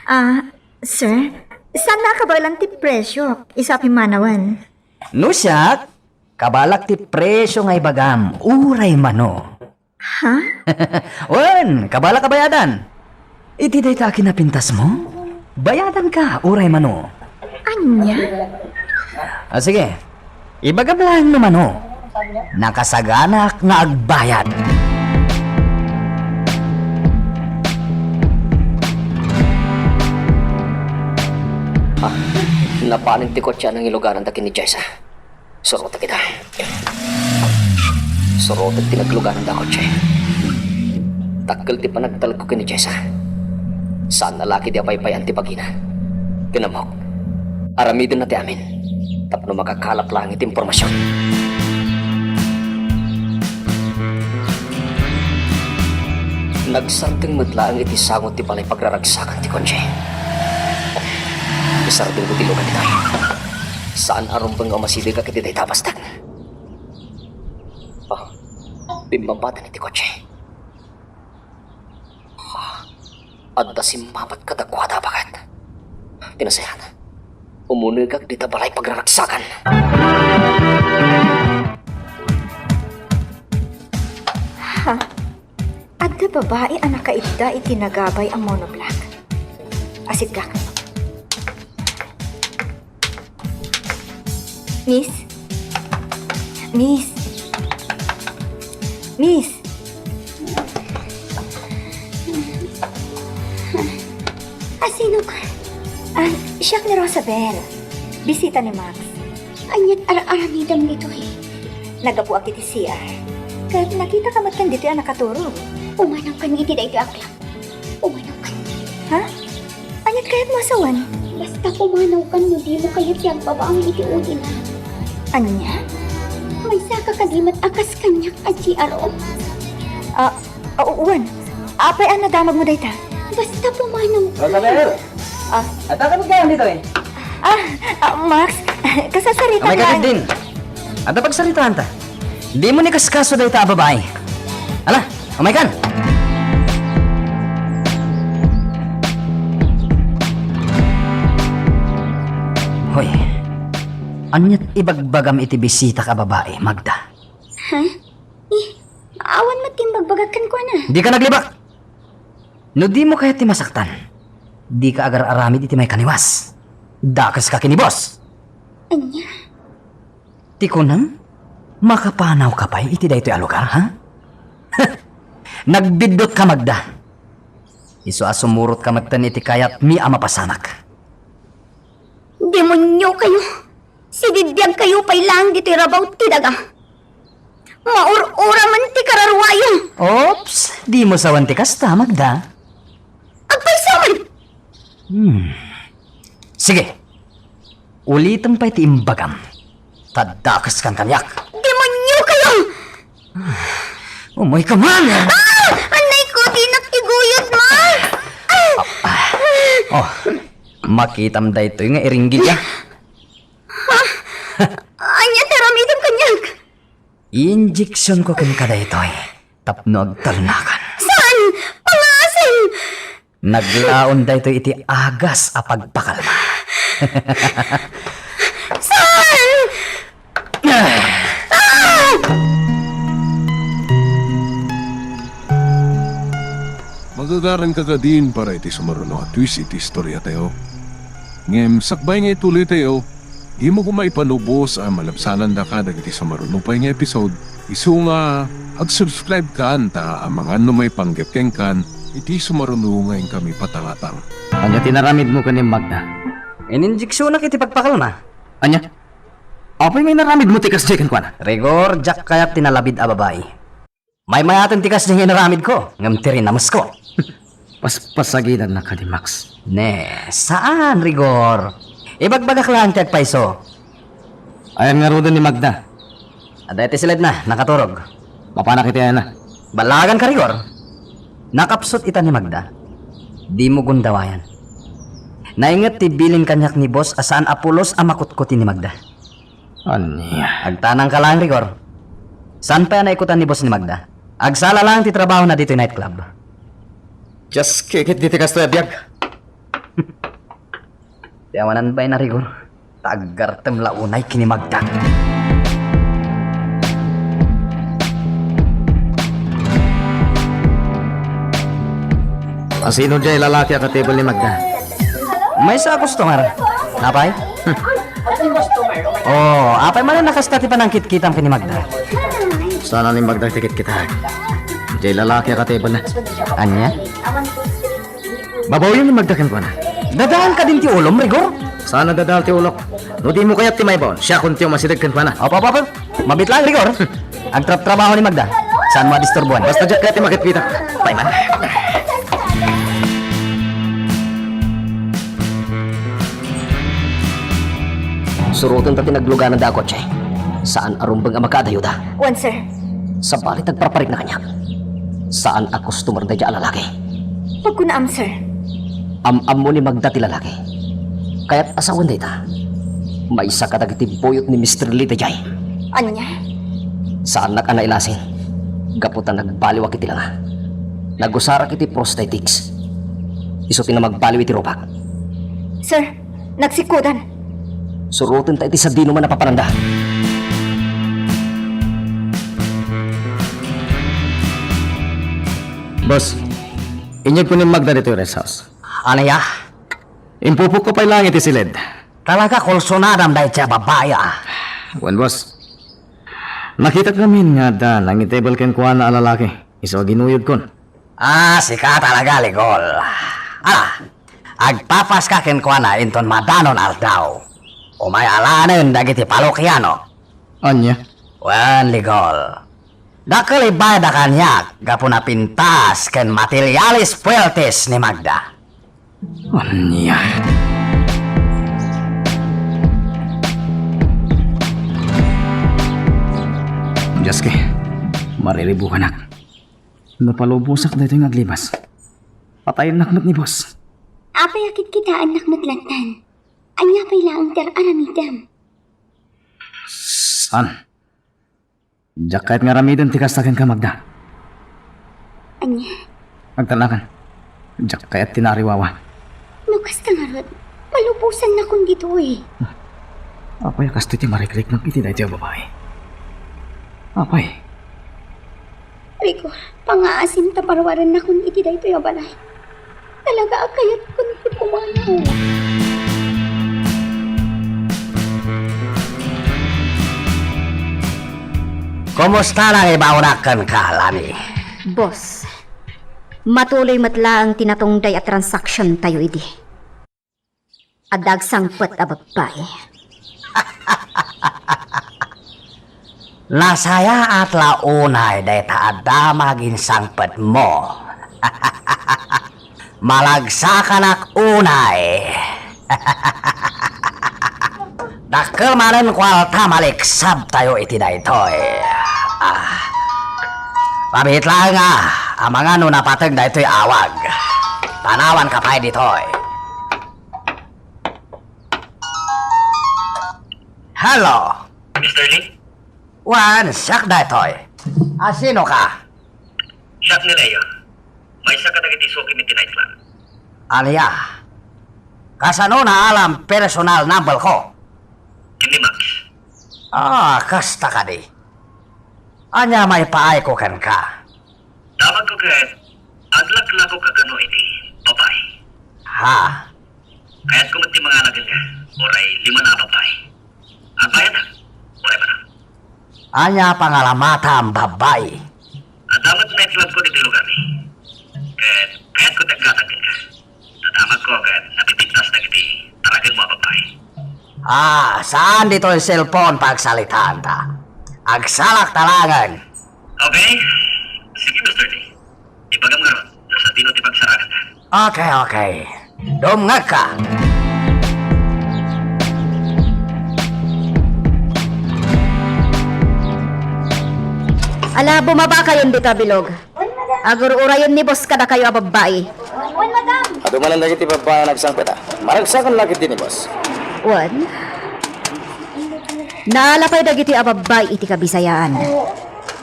Ah, sir, saanna a kabaelan ti presio, isu a pimmanawen. No siak, kabaelak ti presio nga ibagam, uray mano. Ha? Wen, kabaelak a bayadan. Iti dayta a kinapintasmo, bayadanka uray mano. Ania? A, sige. Ibagam laeng no mano. Nakasaganak nga agbayad. Ah, napanen ti kotse a nangilugananda ken ni Jessa. Surotek ita. Surotek ti naglugananda a kotse. Dakkel ti panagtalekko ken ni Jessa. Saan a laki di apaypayan ti bagina. Ken ammok, aramidenna ti amin tapno makakalap laeng iti impormasion. Nagsardeng met laeng iti sango ti balay pagraragsakan ti kotse. Isardengko ti lugar ditoy. Saan a rumbeng nga umasidegak iti dayta a bastek. Oh, bimmampaten iti kotse. Ah, adda simmapat kadakuada a baket. Ti nasayaat, umunegak dita balay pagraragsakan. Ha? Adda babai a nakaidda iti nagabay a monoblock. Asidgak. Miss? Miss? Miss? Ah, sino ka? Ah, siak ni Rosabel. Bisita ni Max. Ania't ar-aramidem ditoy? Naggapuak iti C R. Ket nakitak met ditoy a nakaturog. Pumanawkan iti daytoy a club. Pumanawkan. Ha? Ania't kayatmo a sawen? Basta pumanawkan no dimo kayat ti agbabaang iti ulina. Ania? Maysaka kadi met a kas kaniak a G R O? Ah, ah, wen. Apay a nadamagmo dayta? Basta pumanawkan. Rosabel! Ah. Adda ka met ditoy? Ah, ah, Max, kasasarita Amay ka lang. Din. Adda pagsaritaanta. Dimo ni kaskaso dayta a babai. Ala, umaykan. Hoy, ania't ibagbagam iti bisitak a babai, Magda? Ha? Eh, awan met ti imbagbagak kenkuana. Dika naglibak! No dimo kayat ti masaktan, dika agar-aramid iti maikaniwas. Dakeska ken ni boss. Ania? Ti kunam, makapanawka pay iti daytoy a lugar, ha? Nagbiddutka, Magda. Isu a sumurotka metten iti kayatmi a mapasamak. Demoniokayo! Sibibiagkayo pay laeng ditoy rabaw ti daga. Maur-uramen ti kararuayo. Oops, dimo sawen ti kasta, Magda. Agpayso man! Hmm. Sige. Ulitem pay ti imbagam. Ta dakeskan kaniak. Demoniokayo! Umayka man! Ah! Anay ko, dinak iguyod, ma! Ah! Ah. Oh, makitam daytoy nga iringgit, a. Ha? Ania ti aramidem kaniak? Injeksionko kenka daytoy tapno agtalnakan. Saan? Pangaasim! Naglaon daytoy iti agas a pagpakalma. Saan? Ah! Magagaranka kadin para iti sumaruno a twist iti istoriatayo. Ngem sakbay nga ituloytayo, dimo koma ipanubos a malabsanandaka dagiti sumaruno pay nga episode. Isu nga, ag-subscribe kan ta amangan no maipanggep kenkan iti sumaruno nga inkami patangatang. Ania ti naramidmo ken ni Magda? Ininjeksionak iti pagpakalma. Ania? Apay nga inaramidmo ti kasdiay kenkuana? Rigor, diak kayat ti nalabid a babai. Maymayaten ti kasdiay nga inaramidko, ngem ti rinamesko. Paspasagidannak kadi, Max. Ne, saan, Rigor. Ibagbagak laeng ti agpayso. Ayan ngaruden ni Magda? Adda iti siledna, nakaturog. Mapanak iti ayana. Ballaganka, Rigor. Nakapsut ita ni Magda. Dimo gundawayan. Nainget ti bilin kaniak ni boss a saan a pulos a makutkuti ni Magda. Ania? Agtanangka laeng, Rigor. Saan pay a naikutan ni boss ni Magda? Agsala laeng ti trabahona ditoy nightclub. Diak kikit ditoy kastoy a biag. Ti awanan bay na, Rigor. Ta aggartem la unay ken ni Magda. Asino diay lalaki a katable ni Magda? Maysa a customer. Apay? Hmm. Oh, apay manen a kasta ti panangkitkitam ken ni Magda? Saan ni Magda ti kitkitak? Diay lalaki a katebelna. Ania? Babaoyen ni Magda kenkuana. Dadaan kadin ti ulom, Rigor? Saan a dadaal ti ulok? No dimo kayat ti maibaon, siakon ti umasideg kenkuana. Apo, apo, apo. Mabit laeng, Rigor. Agtraptrabaho ni Magda. Saanmo a disturboan. Basta diak kayat ti makitkitak. Pay man. Surotenta ti naglugananda a kotse. Saan a rumbeng a makaadayoda. Wen, sir. Sabali, agparparikna kaniak. Saan a customer daydiay a lalaki. Pagkunaam, sir. Am-ammo ni Magda ti lalaki. Kayat a sawen dayta. Maysa kadagiti buyot ni Mister Lee daydiay. Ania? Saannak a nailasin. Gapu ta nagbaliwak iti langa. Nagusarak iti prosthetics. Isu ti namagbaliw iti rupak. Sir, nagsikkodan. Surotenta iti sadinoman a papananda. Boss, inyegko ni Magda ditoy rest house. Ania? Impupokko pay laeng iti siled. Talaga, kulsonadam dayta a babai, a. Wen, boss. Nakitak ngamin nga adda nangitebel kenkuana a lalaki. Isu a ginuyodkon. Ah, sika talaga, Ligor. Ala, agpapaska kenkuana inton madanon aldaw. Umay-alanen dagiti palokiano. Ania? Wen, Ligor. Dakkel ibayadda kaniak gapu napintas ken materiales puertes ni Magda. Ania? Dios, mariribukanak. No palubosak daytoy nga aglibas, patayennak met ni boss. Apay a kitkitaennak met lantan? Ania pay laeng ti ar-aramidem? Saan? Diak kayat nga aramiden ti kasta kenka, Magda. Ania? Agtalnakan. Diak kayat ti naariwawa. No kasta ngarud, palubosannakon ditoy. Apay a kastoy ti marikriknak iti daytoy a babai? Apay? Rigor, pangaasim ta parwarennakon iti daytoy a balay. Talaga a kayatkon ti pumanaw. Kumusta nangibaonak kenka, Lani? Boss, matuloy met laeng ti natungday a transaction tayo idi. Adda agsangpet a babbai. Nasayaat la unay dayta a damag insangpetmo. Malagsakanak unay. Dakkel manen kuarta, maliksabtayo iti daytoy. Ah. Pabit laeng, ah, amangan no napateg daytoy awag. Tanawanka pay ditoy. Hello. Mister Lee? Wen, siak daytoy. A, sino ka? Siak ni Leo. Maysa kadagiti sukim iti nightclub. Ania? Kasano naalam personal number ko? Ken ni Max. Ah, kasta kadi. Ania maipaayko kenka? Damagko ket aglaklako kakano iti babai. Ha? Kayatko met ti mangala kenka, uray lima a babai. Agbayadak, uray manang. Ania pangalamatam, babai? Adda met nightclub ko ditoy lugar mi. Ket kayatko ti aggatang kenka. Nadamagko ket napipintas dagiti taragenmo a babai. Ah, saan ditoy cellphone pagsalitaanta? Agsalak ta laengen. Okay. Sige, Mister Lee. Ibagam ngarud no sadino ti pagsaraganta. Okay, okay. Dumngegka. Ala, bumabakayon dita bilog. Agur-urayon ni boss kadakayo a babbai. Wen, madam. Adu manen dagiti babbai a nagsangpet, a. Maragsakan la ketdi ni boss. Wen. Naala pay dagiti a babbai iti Kabisayaan.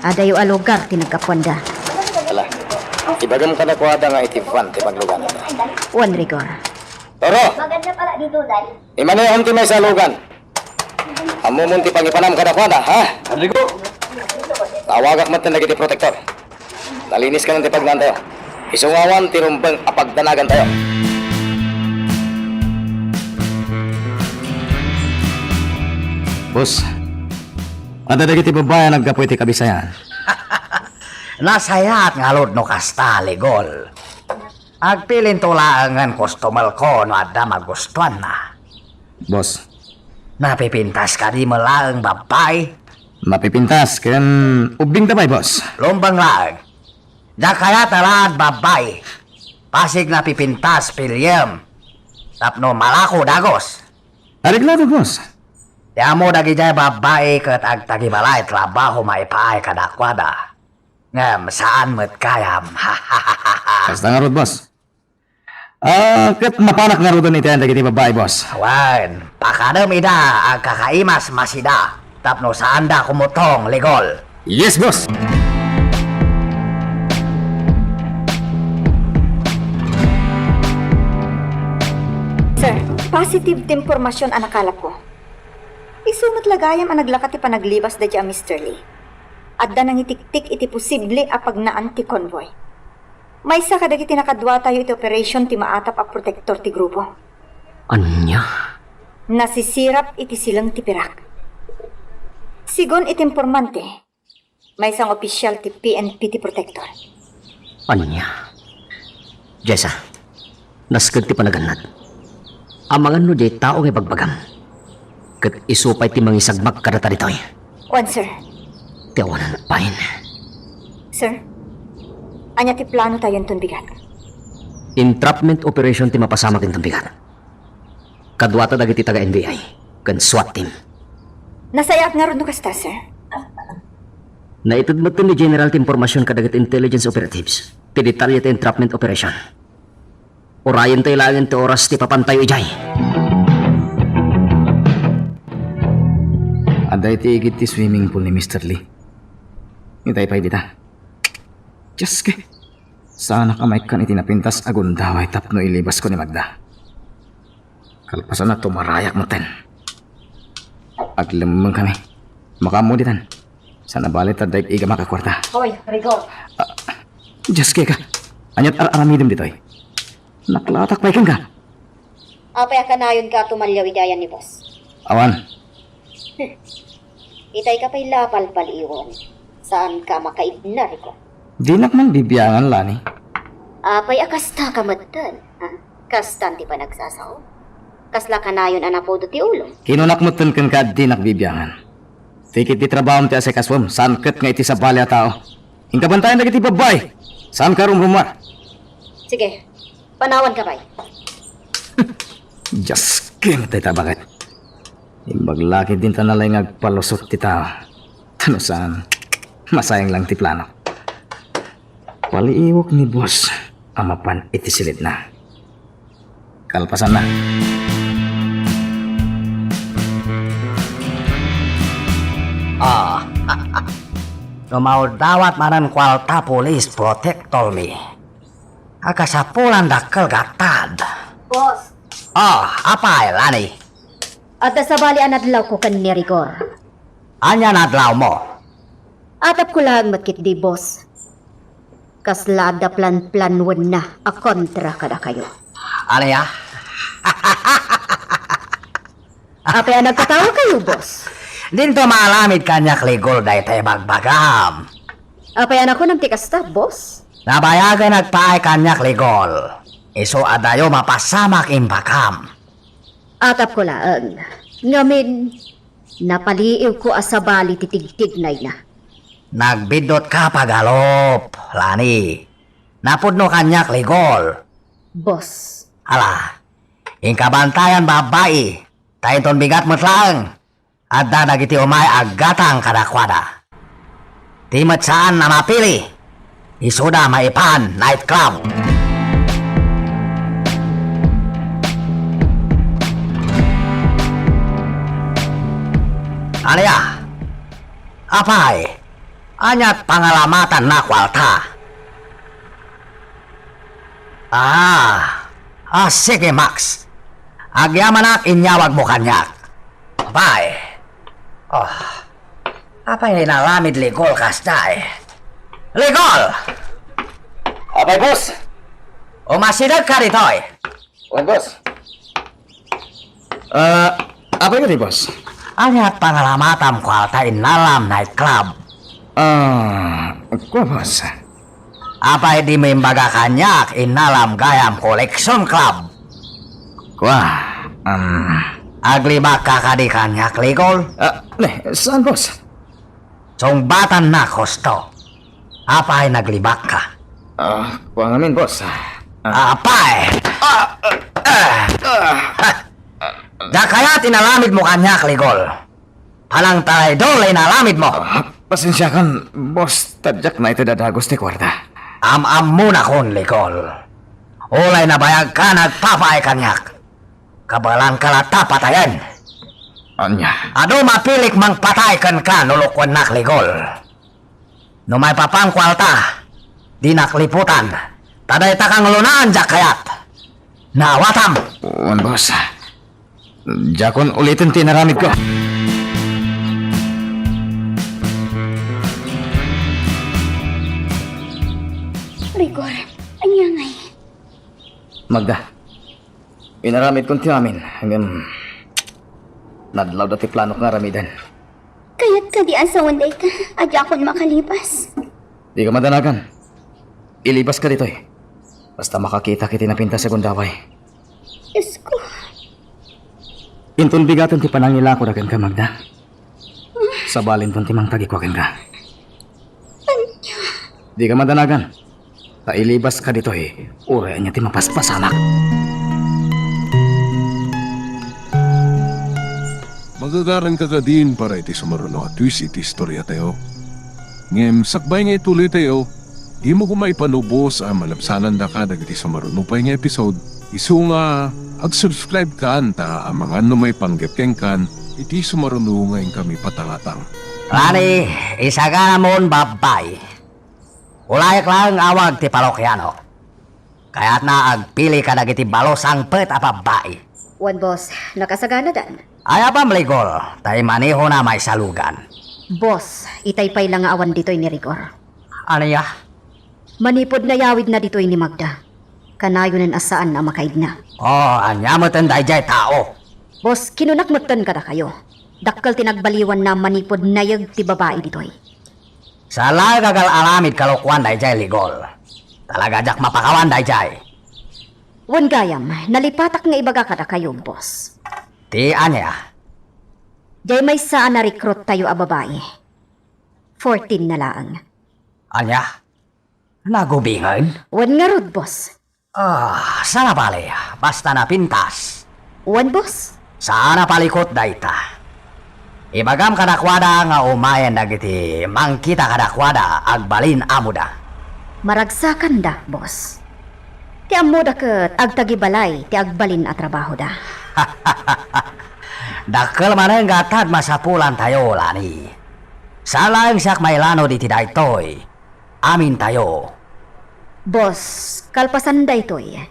Adayo a lugar ti naggapuanda. Ala, ibagam kadakuada nga iti van ti paglugananda. Wen, Rigor. Toro! Maganda pala dito, Day. Imanehom ti maysa a lugan. Ammomon ti pangipanam kadakuada, ha? Enrico! Tawagak met dagiti protektor. Nalinis ka man ti pagnaantayo. Isu nga awan ti rumbeng a pagdanagantayo. Boss, adda dagiti babbai a naggapu iti kabisayan. Nasayaat ngarud no kasta, Ligol. Agpilinto laeng nga customer ko no adda magustuanna. Boss. Napipintas kadi met laeng, babbai? Mapipintas ken ubbing ta pay, boss. Lumbeng laeng. Diak kayat a laad, babbai. Pasig napipintas, piliem. Tapno malako dagus. Areglado, boss. Ti ammo dagidiay babbai ket agtagibalay trabaho maipaay kadakuada. Ngem saan met gayam. Kasta ngarud, boss. Ah, ket mapanak ngaruden iti ayan dagiti babbai, boss. Wen, pakadem ida agkakaimas masida tapno saanda kumutong, Ligol. Yes, boss. Sir, positive ti impormasyon a nakalapko. Isu met la gayam a naglaka ti panaglibas daydiay a Mister Lee. Adda nangitiktik iti posible a pagnaan ti convoy. Maysa kadagiti nakaduatayo iti operation ti maatap a protektor ti grupo. Ania? Nasisirap iti sileng ti pirak. Sigun iti impormante, maysa nga opisial ti P N P ti protektor. Ania? Jessa, nasked ti panagannad. Amangan no diay tao nga ibagbagam. Ket isu pay ti mangisagmak kadata ditoy. Wen, sir. Ti awanan pay. Sir, ania ti plano tayo inton bigat? Entrapment operation ti mapasamak inton bigat. Kaduata dagiti taga N B I ken SWAT team. Nasayaat ngarud no kasta, sir. Naited metten ni General ti impormasyon kadagiti intelligence operatives ti detalye ti entrapment operation. Urayentayo laengen ti oras ti papantayo idiay. Adda iti igid ti swimming pool ni Mister Lee. Itay pay dita. Dios, ke. Saanak a maikkan iti napintas a gundaway tapno ilibasko ni Magda. Kalpasanna, tumarayak metten. Aglemmengkami. Makaammo ditan. Saan a bale ta adda ig-igamak a kuarta. Hoy, Rigor. Ah, Dios, keka. Aniat ar-aramidem ditoy? Naklatak pay kenka. Apay a kanayonka a tumaliaw iti ayan ni boss? Awan. Itay ka pay la a palpaliiwen. Saanka a makaibna, Rigor. Dinak man bibiangan, Lani. Apay a kasta ka metten, ha? Kastan ti panagsasao? Kasla kanayon a napudo ti ulom? Kinunak metten kenka a dinak bibiangan. Tikit ti trabahom ti asikasuem, saan ket nga iti sabali a tao. Inka bantayan dagiti babbai. Saanka a rumrumuar. Sige, panawanka pay. Dios, kim, tay tabanget. Imbag la ketdin ta nalaing nga agpalusot ti tao. Ta no saan, masayang lang ti planok. Paliiwek ni boss a mapan iti silidna. Kalpasanna. Ah, no maudawat manen kuarta, police protector mi. Akasapulan dakkel gatad. Boss. Ah, apay, Lani? Adda sabali a nadlawko ken ni Rigor. Ania nadlawmo? Atapko laeng met ketdi, boss. Kasla adda planplanwenna a kontra kadakayo. Ania? Apay a nagkatawa kayo, boss? Dinto maaramid kaniak, Ligol, dayta ibagbagam. Apay a nakunam ti kasta, boss? Nabayagen agpaay kaniak, Ligol. Isu a dayo mapasamak imbagam. Atapko laeng. Ngamin, napaliiwko a sabali ti tigtignayna. Nagbiddutka, Pagalup, Lani. Napudno kaniak, Ligol. Boss. Ala, inka bantayan, babbai, ta inton bigat met laeng, adda dagiti umay aggatang kadakuada. Ti met saan a mapili, isuda maipan night club. Ania? Apay, aniat pangalamatanna kuarta? Ah, ah, sige, Max. Agyamanak, inyawagmo kaniak. Apay. Oh. Apay nga inaramid, Ligol, kasdiay? Ligol! Apay, boss? Umasidegka ditoy. Wen, boss. Ah, apay kadi, boss? Ania't pangalamatam kuarta innalam nightclub? Ah, kua, boss. Apay dimo imbaga kaniak innalam gayam collection club? Kua, um, Aglibakka kadi kaniak, Ligol? Ah, ne, saan, boss? Sungbatannak husto. Apay naglibakka? Ah, kua ngamin, boss. Ah. Apay! Ah, ah, ah, ah. Diak kayat inaramidmo kaniak, Ligol. Panangtaraydor la inaramidmo. Ah, pasensiakan, boss, ta diak naited a dagus ti kuarta. Am-ammonakon, Ligol. Ulay nabayagka nga agpapaay kaniak, kabaelanka latta patayen. Ania? Adu mapilik mangpatay kenka no lukuennak, Ligol. No maipapan kuarta, dinak liputan, ta dayta kanglunaan diak kayat. Naawatam! Wen, boss. Diakon uliten ti inaramidko. Rigor, ania ngay? Magda, inaramidkon ti amin, ngem nadlawda ti planok nga aramiden. Kayat kadi a sawen dayta a diakon makalibas? Dika madanagan. Ilibaska ditoy. Basta makakitak iti napintas a gundaway. Diosko. Inton bigaten ti panangilakoda kenka, Magda, sabalinton ti mangtagikua kenka. Ania? Dika madanagan. Ta ilibaska ditoy, uray ania ti mapaspasamak. Magagaranka kadin para iti sumaruno a twist iti istoriatayo. Ngem sakbay nga ituloytayo, dimo koma ipanubos a malabsanandaka dagiti sumaruno pay nga episode, isu nga ag-subscribe kan ta amangan no maipanggep kenkan iti sumaruno nga inkami patangatang. Rani, isaganamon, babbai. Ulayek laeng awag ti parokiano. Kayatna agpili kadagiti balo sangpet a babbai. Wen, boss, nakasaganadan. Ayabam, Rigor, ta imanehona maisalugan. Boss, itay pay la nga awan ditoy ni Rigor. Ania? Manipud nayawidna ditoy ni Magda, kanayonen a saan a makaidna. Oh, ania metten daydiay tao? Boss, kinunak metten kadakayo. Dakkel ti nagbaliwanna manipud nayeg ti babai ditoy. Saan laeng a gal-aramid kalokuan daydiay, Ligor. Talaga diak mapakawan daydiay. Wen gayam, nalipatak nga ibaga kadakayo, boss. Ti ania? Diay maysa a na-recruit tayo a babai. Fourteen na laeng. Ania? Nagubingen? Wen ngarud, boss. Ah, saan a bale, basta napintas. Wen, boss. Saan a palikut dayta. Ibagam kadakuada nga umayen dagiti mangkita kadakuada agbalin amoda. Maragsakanda, boss. Ti ammoda ket agtagibalay ti agbalin a trabahoda. Dakkel manen nga atad masapulantayo, Lani. Saan laeng siak mailano diti daytoy. Amintayo. Boss, kalpasan daytoy,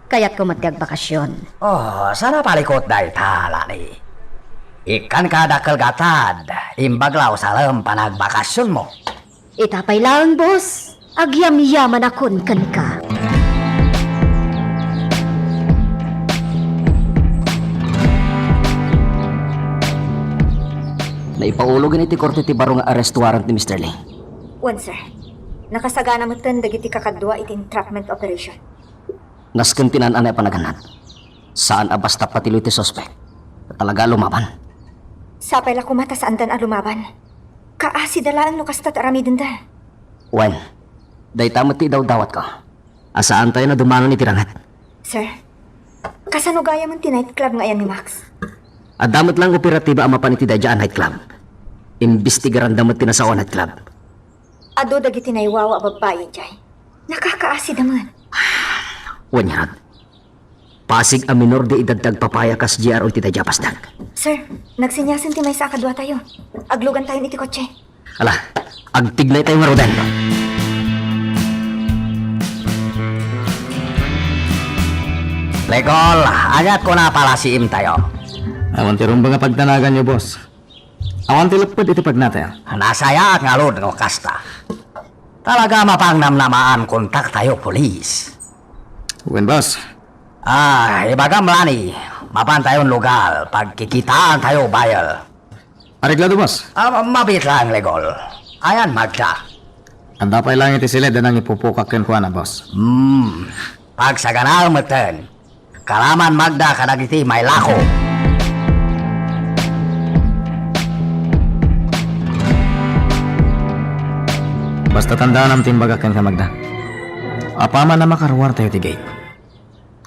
kayatko met ti agbakasyon. Oh, saan a palikut dayta, Lani. Ikkanka dakkel nga atad, imbag la usalem panagbakasyonmo. Ita pay laeng, boss, agyamyamanakon kenka. Naipaulog iti korte ti baro nga arrest warrant ni Mister Lee. Wen, sir. Nakasagana metten dagiti kakadua iti entrapment operation. Nasken ti naan-anay a panagannad. Saan a basta patiloy ti suspek. Talaga a lumaban. Sapay la koma ta saandan a lumaban. Kaasida laeng no kasta ti aramidenda. Wen, dayta met ti idawdawatko. A saantayon a dumanon iti ranget. Sir, kasano gayamen ti nightclub nga ayan ni Max? Adda met laeng operatiba a mapan iti daydiay a nightclub. Imbestigaranda met ti nasao a nightclub. Adu dagiti naiwawa a babbai idiay. Nakakaasida met. Wen ngarud, pasig a minor de edad ti agpapaya kas G R O iti daydiay a pasdak. Sir, nagsinyasen ti maysa a kaduatayo. Aglugantayon iti kotse. Ala, agtignaytayo ngaruden. Rigor, ania't kuna a palasiimtayo? Awan ti rumbeng a pagtanaganyo, boss. Awan ti lepped iti pagnatayo. Nasayaat ngarud no kasta. Talaga a mapangnamnamaan kontaktayo, pulis. Wen, boss. Ah, ibagam, Lani, mapantayon lugar, pagkikitaantayo, bayel. Areglado, boss. Ah, ma-, mabiit lang, Legol. Ayan, Magda. Adda pay lang iti siled a nangipupukak kenkuana, boss. Hmm. Pagsaganaem metten. Kalaman, Magda, kadagiti mailako. Basta tandaanam ti imbagak kenka, Magda. Apaman a makaruartayo ti gate,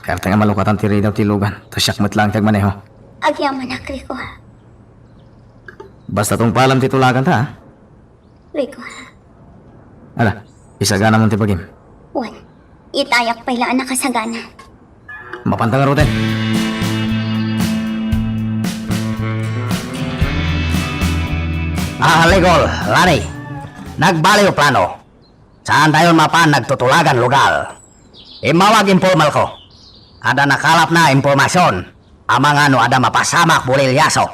kayateng a malukatan ti ridaw ti lugan, ta siak met laeng ti agmaneho. Agyamanak, Rico. Basta tungpalam ti tulaganta, ha? Rico. Ala, isaganamon ti bagim. Wen, itayak pay la a nakasagana. Mapanta ngaruden. Ah, Legol, Lani. Nagbaliw plano. Saantayon mapan nagtutulagan lugar. Immawag informal ko. Adda nakalapna impormasion. Amangan no adda mapasamak bulilyaso.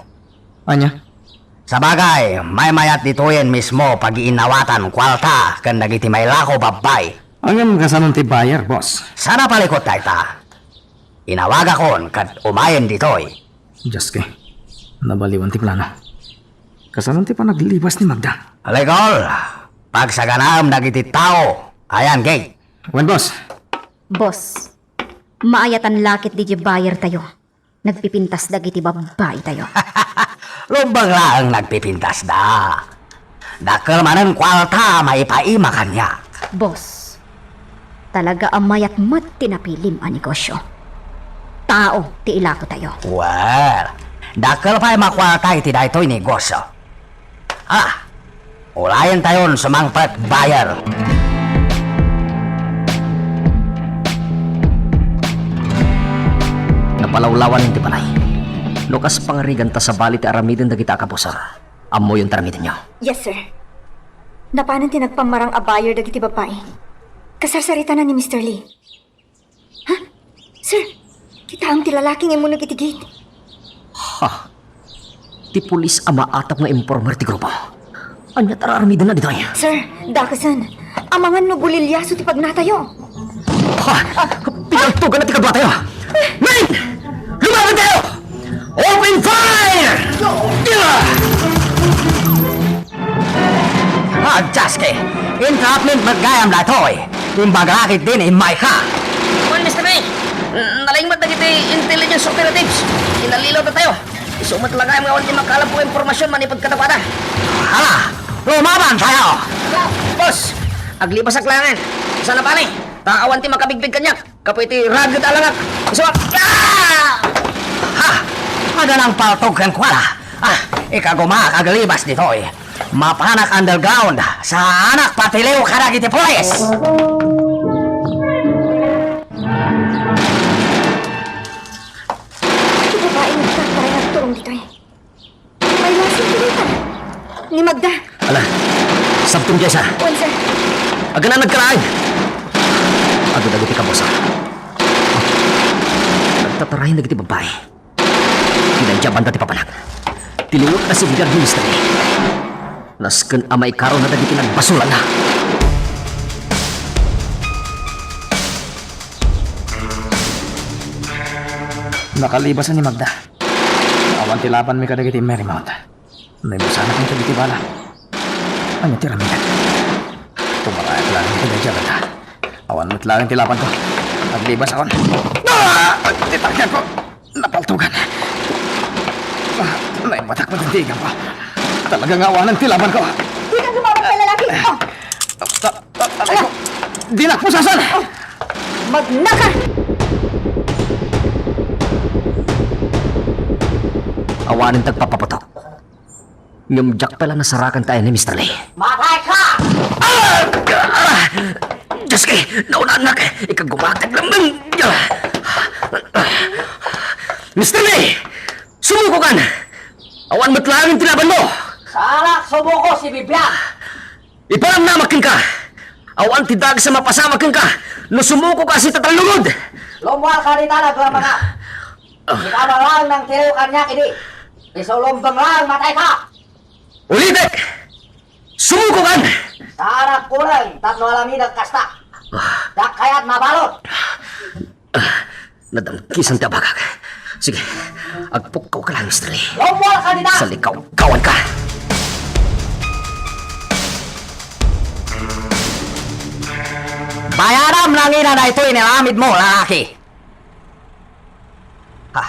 Ania? Sabagay, maymayat ditoyen mismo pagiinnawatan kuarta ken dagiti mailako babbai. Ngem kasanon ti buyer, boss? Saan a palikut dayta. Inawagakon ket umayen ditoy. Dios ko, nabaliwan ti plano. Kasanon ti panaglibas ni Magda? Legol, pagsaganaem dagiti tao. Ayan, gate. Wen, boss. Boss, maayatan la ket diay buyer tayo. Nagpipintas dagiti babbai tayo. Lumbeng laeng nagpipintasda. Dakkel manen kuarta a maipaima kaniak. Boss, talaga a mayat met ti napilim a negosio. Tao ti ilako tayo. Well, dakkel pay makuarta iti daytoy negosio. Ah, ulayentayon sumangpet buyer. Napalawlawanen ti balay. No kas pangariganta sabali ti aramiden dagita a kabusor, ammoyon ti aramidenyo. Yes, sir. Napanen ti nagpammarang a buyer dagiti babbai. Kasarsaritana ni Mister Lee. Ha? Sir, kitaem ti lalaki nga immuneg iti gate. Ha? Ti pulis a maatap nga informer ti grupo. Ania ti ar-aramidenna ditoy? Sir, dakesen. Amangan no bulilyaso ti pagnatayo. Ha? Pinaltugan na ti kaduatayo. Men! Lumaban tayo! Open fire! Agjaske! Entrapment met gayam daytoy! Imbagak ket din immayka! Kuan, Mister Ray, nalaing met dagiti intelligence operatives. Inallilaw datayo. Isu met la gayam nga awan ti makalab nga impormasion manipud kadakuada. Hala! Lumaban tayo! Boss, aglibasak laengen. Saan a pay? Ta awan ti makabigbig kaniak. Kapoy ti raget a langak. Isuak. Ah! Ha! Adda nangpaltog kenkuana. Ah, ikagumaak aglibas ditoy. Mapanak underground. Saanak patiliw kadagiti pulis. Ti babai nga agtaray nagturong ditoy. May lasin ti rita. Ni Magda. Ala, sabton diay sa. Wen, sir. Agana nagkaraay. Adu dagiti kabusor. Nagtatarayan dagiti babbai. Pinayaban da ti papanak. Ti liwek a sigidad ni Mister Lee. Nasken a maikarona dagiti nagbasolanna. Nakalibasan ni Magda. Awan ti labanmi kadagiti Marymount. Naibusanak dagiti bala. Ania ti aramidek? Tumarayak laeng iti daydiay a banda. Awan met laeng ti labanko. Aglibasakon. Ah! Ti takyanko. Napaltugan. Ah, naibatak met ti iganko. Talaga nga awanen ti labanko. Dika gumawat ka, lalaki! Ah! Ah, ah, ah, aray ko. Dinak pusasan! Magnaka! Awanen ti agpapaputok. Ngem diak pay la nasarakan ti ayan ni Mister Lee. Matay ka! Ah! Ah! Dios ko, naunannak. Ikagumaak ti aglemmeng. Mister Lee! Sumukokan! Awan met laeng ti labanmo! Saanak sumuko, sibibiag! Iparamnamak kenka! Awan ti dagus a mapasamak kenka no sumukoka a sitatallungod! Lummuarka dita, nagramanga! Ikaw na laeng nangtiliw kaniak idi. Isu lumbeng laeng, matayka! Ulitek! Sumukokan! Saanak kureng tapno aramidek kasta. Ah. Diak kayat mabalud. Ah, nadamkisan ti abagak. Sige, agpukkaw ka lang, Mister Lee. Lawag ka dita! Salikawkawan ka! Bayadam lang ina daytoy inaramid mo, lalaki! Ha?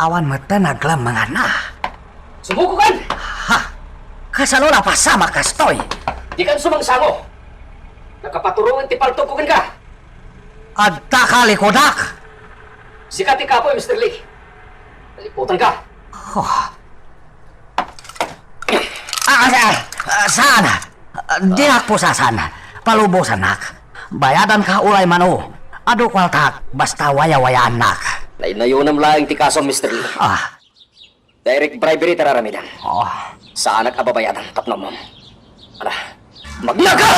Awan met ta naglam mangan na. Sumuko kan! Ha? Kasano napasamak kastoy? Di kan sumangsango. Nakapaturongen ti paltogko kenka. Adda ka likudak. Sika ti kapoy, Mister Lee. Naliputan ka. Oh. Ah, ah, ah, saan? Ah, dinak pusasan. Palubosannak. Bayadan ka uray mano. Adu kuartak, basta wayawayaan nak. Naynayonam laeng ti kaso, Mister Lee. Ah. Direct bribery ti ar-aramidem. Oh. Saanak a babayadan tapno ammom. Ala, magnaga!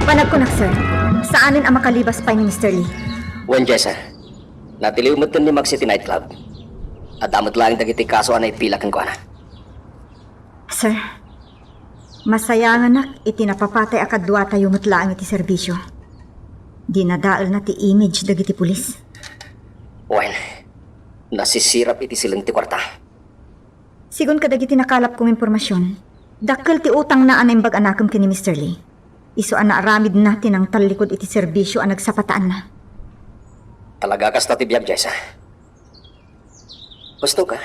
Panagkunak, sir. Saanen a makalibas pay ni Mister Lee. Wen, Jessa. Natiliw metten ni Max iti nightclub. Adda met laeng dagiti kaso a naipila kenkuana. Sir, masayanganak iti napapatay a kaduatayo met laeng iti serbisio. Dinadaelna ti image dagiti pulis. Wen, nasisirap iti sileng ti kuarta. Sigun kadagiti nakalapko nga impormasion, dakkel ti utangna a naimbag a nakem ken ni Mister Lee. Isu a naaramidna ti nangtallikud iti serbisio a nagsapataanna. Talaga kasta ti biag, Jessa. Husto ka.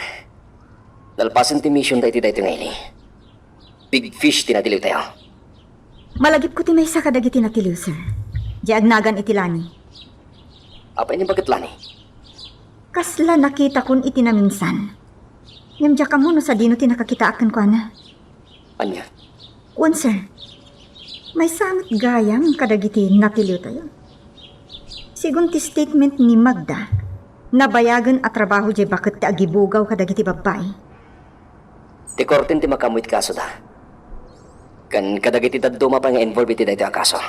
Nalpasen ti mission da iti daytoy nga ili. Big fish ti natiliwtayo. Malagipko ti maysa kadagiti natiliw, sir. Diay agnagan iti Lani. Apay ni baket Lani? Kasla nakitakon iti naminsan. Ngem diak ammo no sadino ti nakakitaak kenkuana. Ania? Wen, sir. Maysa met gayam kadagiti natiliwtayo. Sigun ti statement ni Magda, nabayagen a trabaho diay baket ti agibugaw kadagiti babbai. Ti korte ti makaammo iti kasoda. Ken kadagiti dadduma pay nga involved iti daytoy a kaso.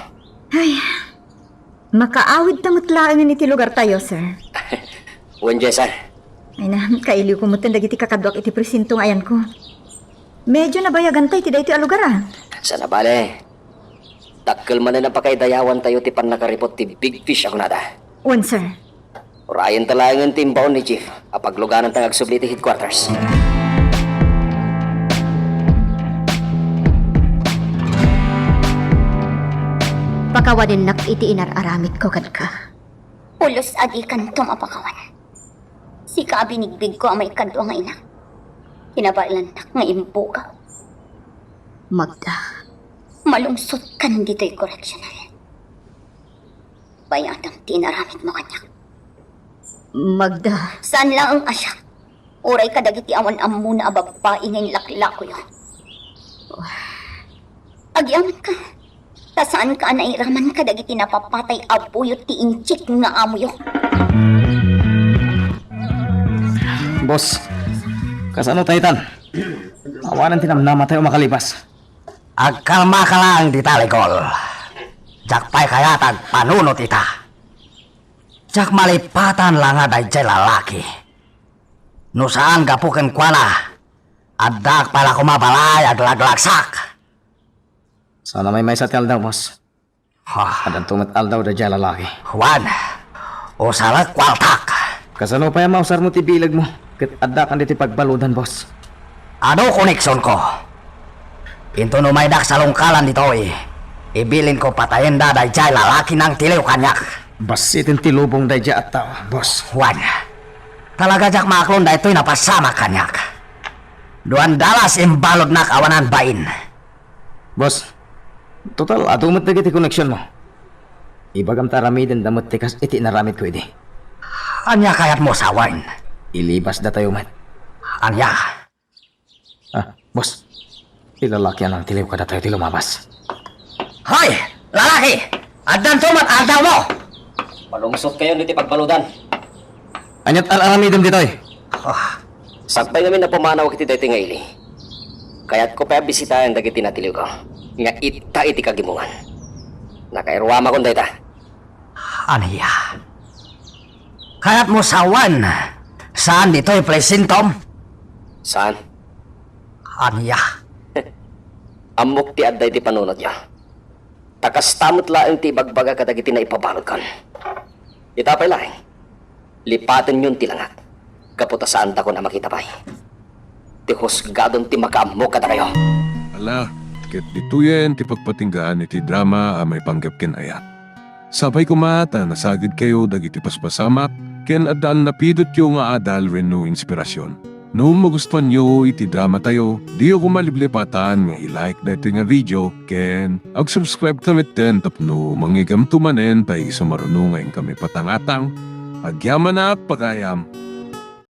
Ay, makaawidta met laengen iti lugartayo, sir. Wen, Jessa. Ay na, kailiwko metten dagiti kakaduak iti presinto nga ayanko. Medyo nabayaganta iti daytoy a lugar, a. Saan a bale. Dakkel manen a pakaidayawantayo ti pannakaripo ti big fish a kunada. Wen, sir. Urayenta laengen ti imbaon ni Chief a paglugananta nga agsubli iti headquarters. Pakawanennak iti inar-aramidko kenka. Pulos a dikanto mapakawan. Sika a binigbigko a maikadua nga ina. Kinabaelannak nga imbugaw. Magda. Malungsotkan ditoy correctional. Bayadam ti inaramidmo kaniak. Magda. Saan laeng a siak. Uray kadagiti awan ammona a babbai nga inlaklakoyo. Agyamatka. Ta saanka a nairaman kadagiti napapatay a buyot ti inchik nga amoyo. Boss, kasano tayo itan? Awanan ti namnamatayo a makalibas. Agkalmaka laeng dita, Ligol. Diak pay kayat agpanunot ita. Diak malipatan la nga daydiay lalaki. No saan gapu kenkuana, addaak pay la koma balay aglaglagsak. Saan a maymaysa ti aldaw, boss. Ha? Addanto met aldaw daydiay lalaki. Juan, usalek kuartak. Kasano pay a mausarmo ti bilegmo ket addakan ditoy pagbaludan, boss? Adu koneksionko. Inton umaydak salungkalan ditoy, ibilinko patayenda daydiay lalaki nangtiliw kaniak. Bassiten ti lubong daydiay a tao, boss. Juan, talaga diak maaklon daytoy napasamak kaniak. Duan dalas imbaludnak awanan bain. Boss, total, adu met dagiti koneksionmo. Ibagam ta aramidenda met ti kas iti inaramidko idi. Ania kayatmo sawen? Ilibasdatayo met. Ania? Ah, boss. Ti lalaki a nangtiliw kadatayo ti lumabas. Hoy! Lalaki! Addanto met aldawmo! Malungsotkayon iti pagbaludan. Aniat ar-aramidem ditoy? Ah. Sakbay ngamin a pumanawak iti daytoy nga ili, kayatko pay a bisitaen dagiti natiliwko nga itta iti kagimongan. Nakairuamakon dayta. Ania? Kayatmo sawen? Saan ditoy presintom? Saan? Ania? Ammok ti adda iti panunotyo. Ta kasta met laeng ti ibagbaga kadagiti naipabaludkan. Ita pay laeng, lipatenyon ti langak, gapu ta saandakon a makita pay. Ti husgadon ti makaammo kadakayo. Ala, ket ditoyen ti pagpatinggaan iti drama a maipanggep ken ayat. Sapay koma ta nasagidkayo dagiti paspasamak ken adda a napidotyo nga adal wenno inspirasyon. No magustuanyo iti dramatayo, diyo koma liplipatan nga i-like daytoy nga video ken ag-subscribe ta metten tapno mangigamto manen ta isu maruno nga inkami patangatang. Agyamanak, pagayam!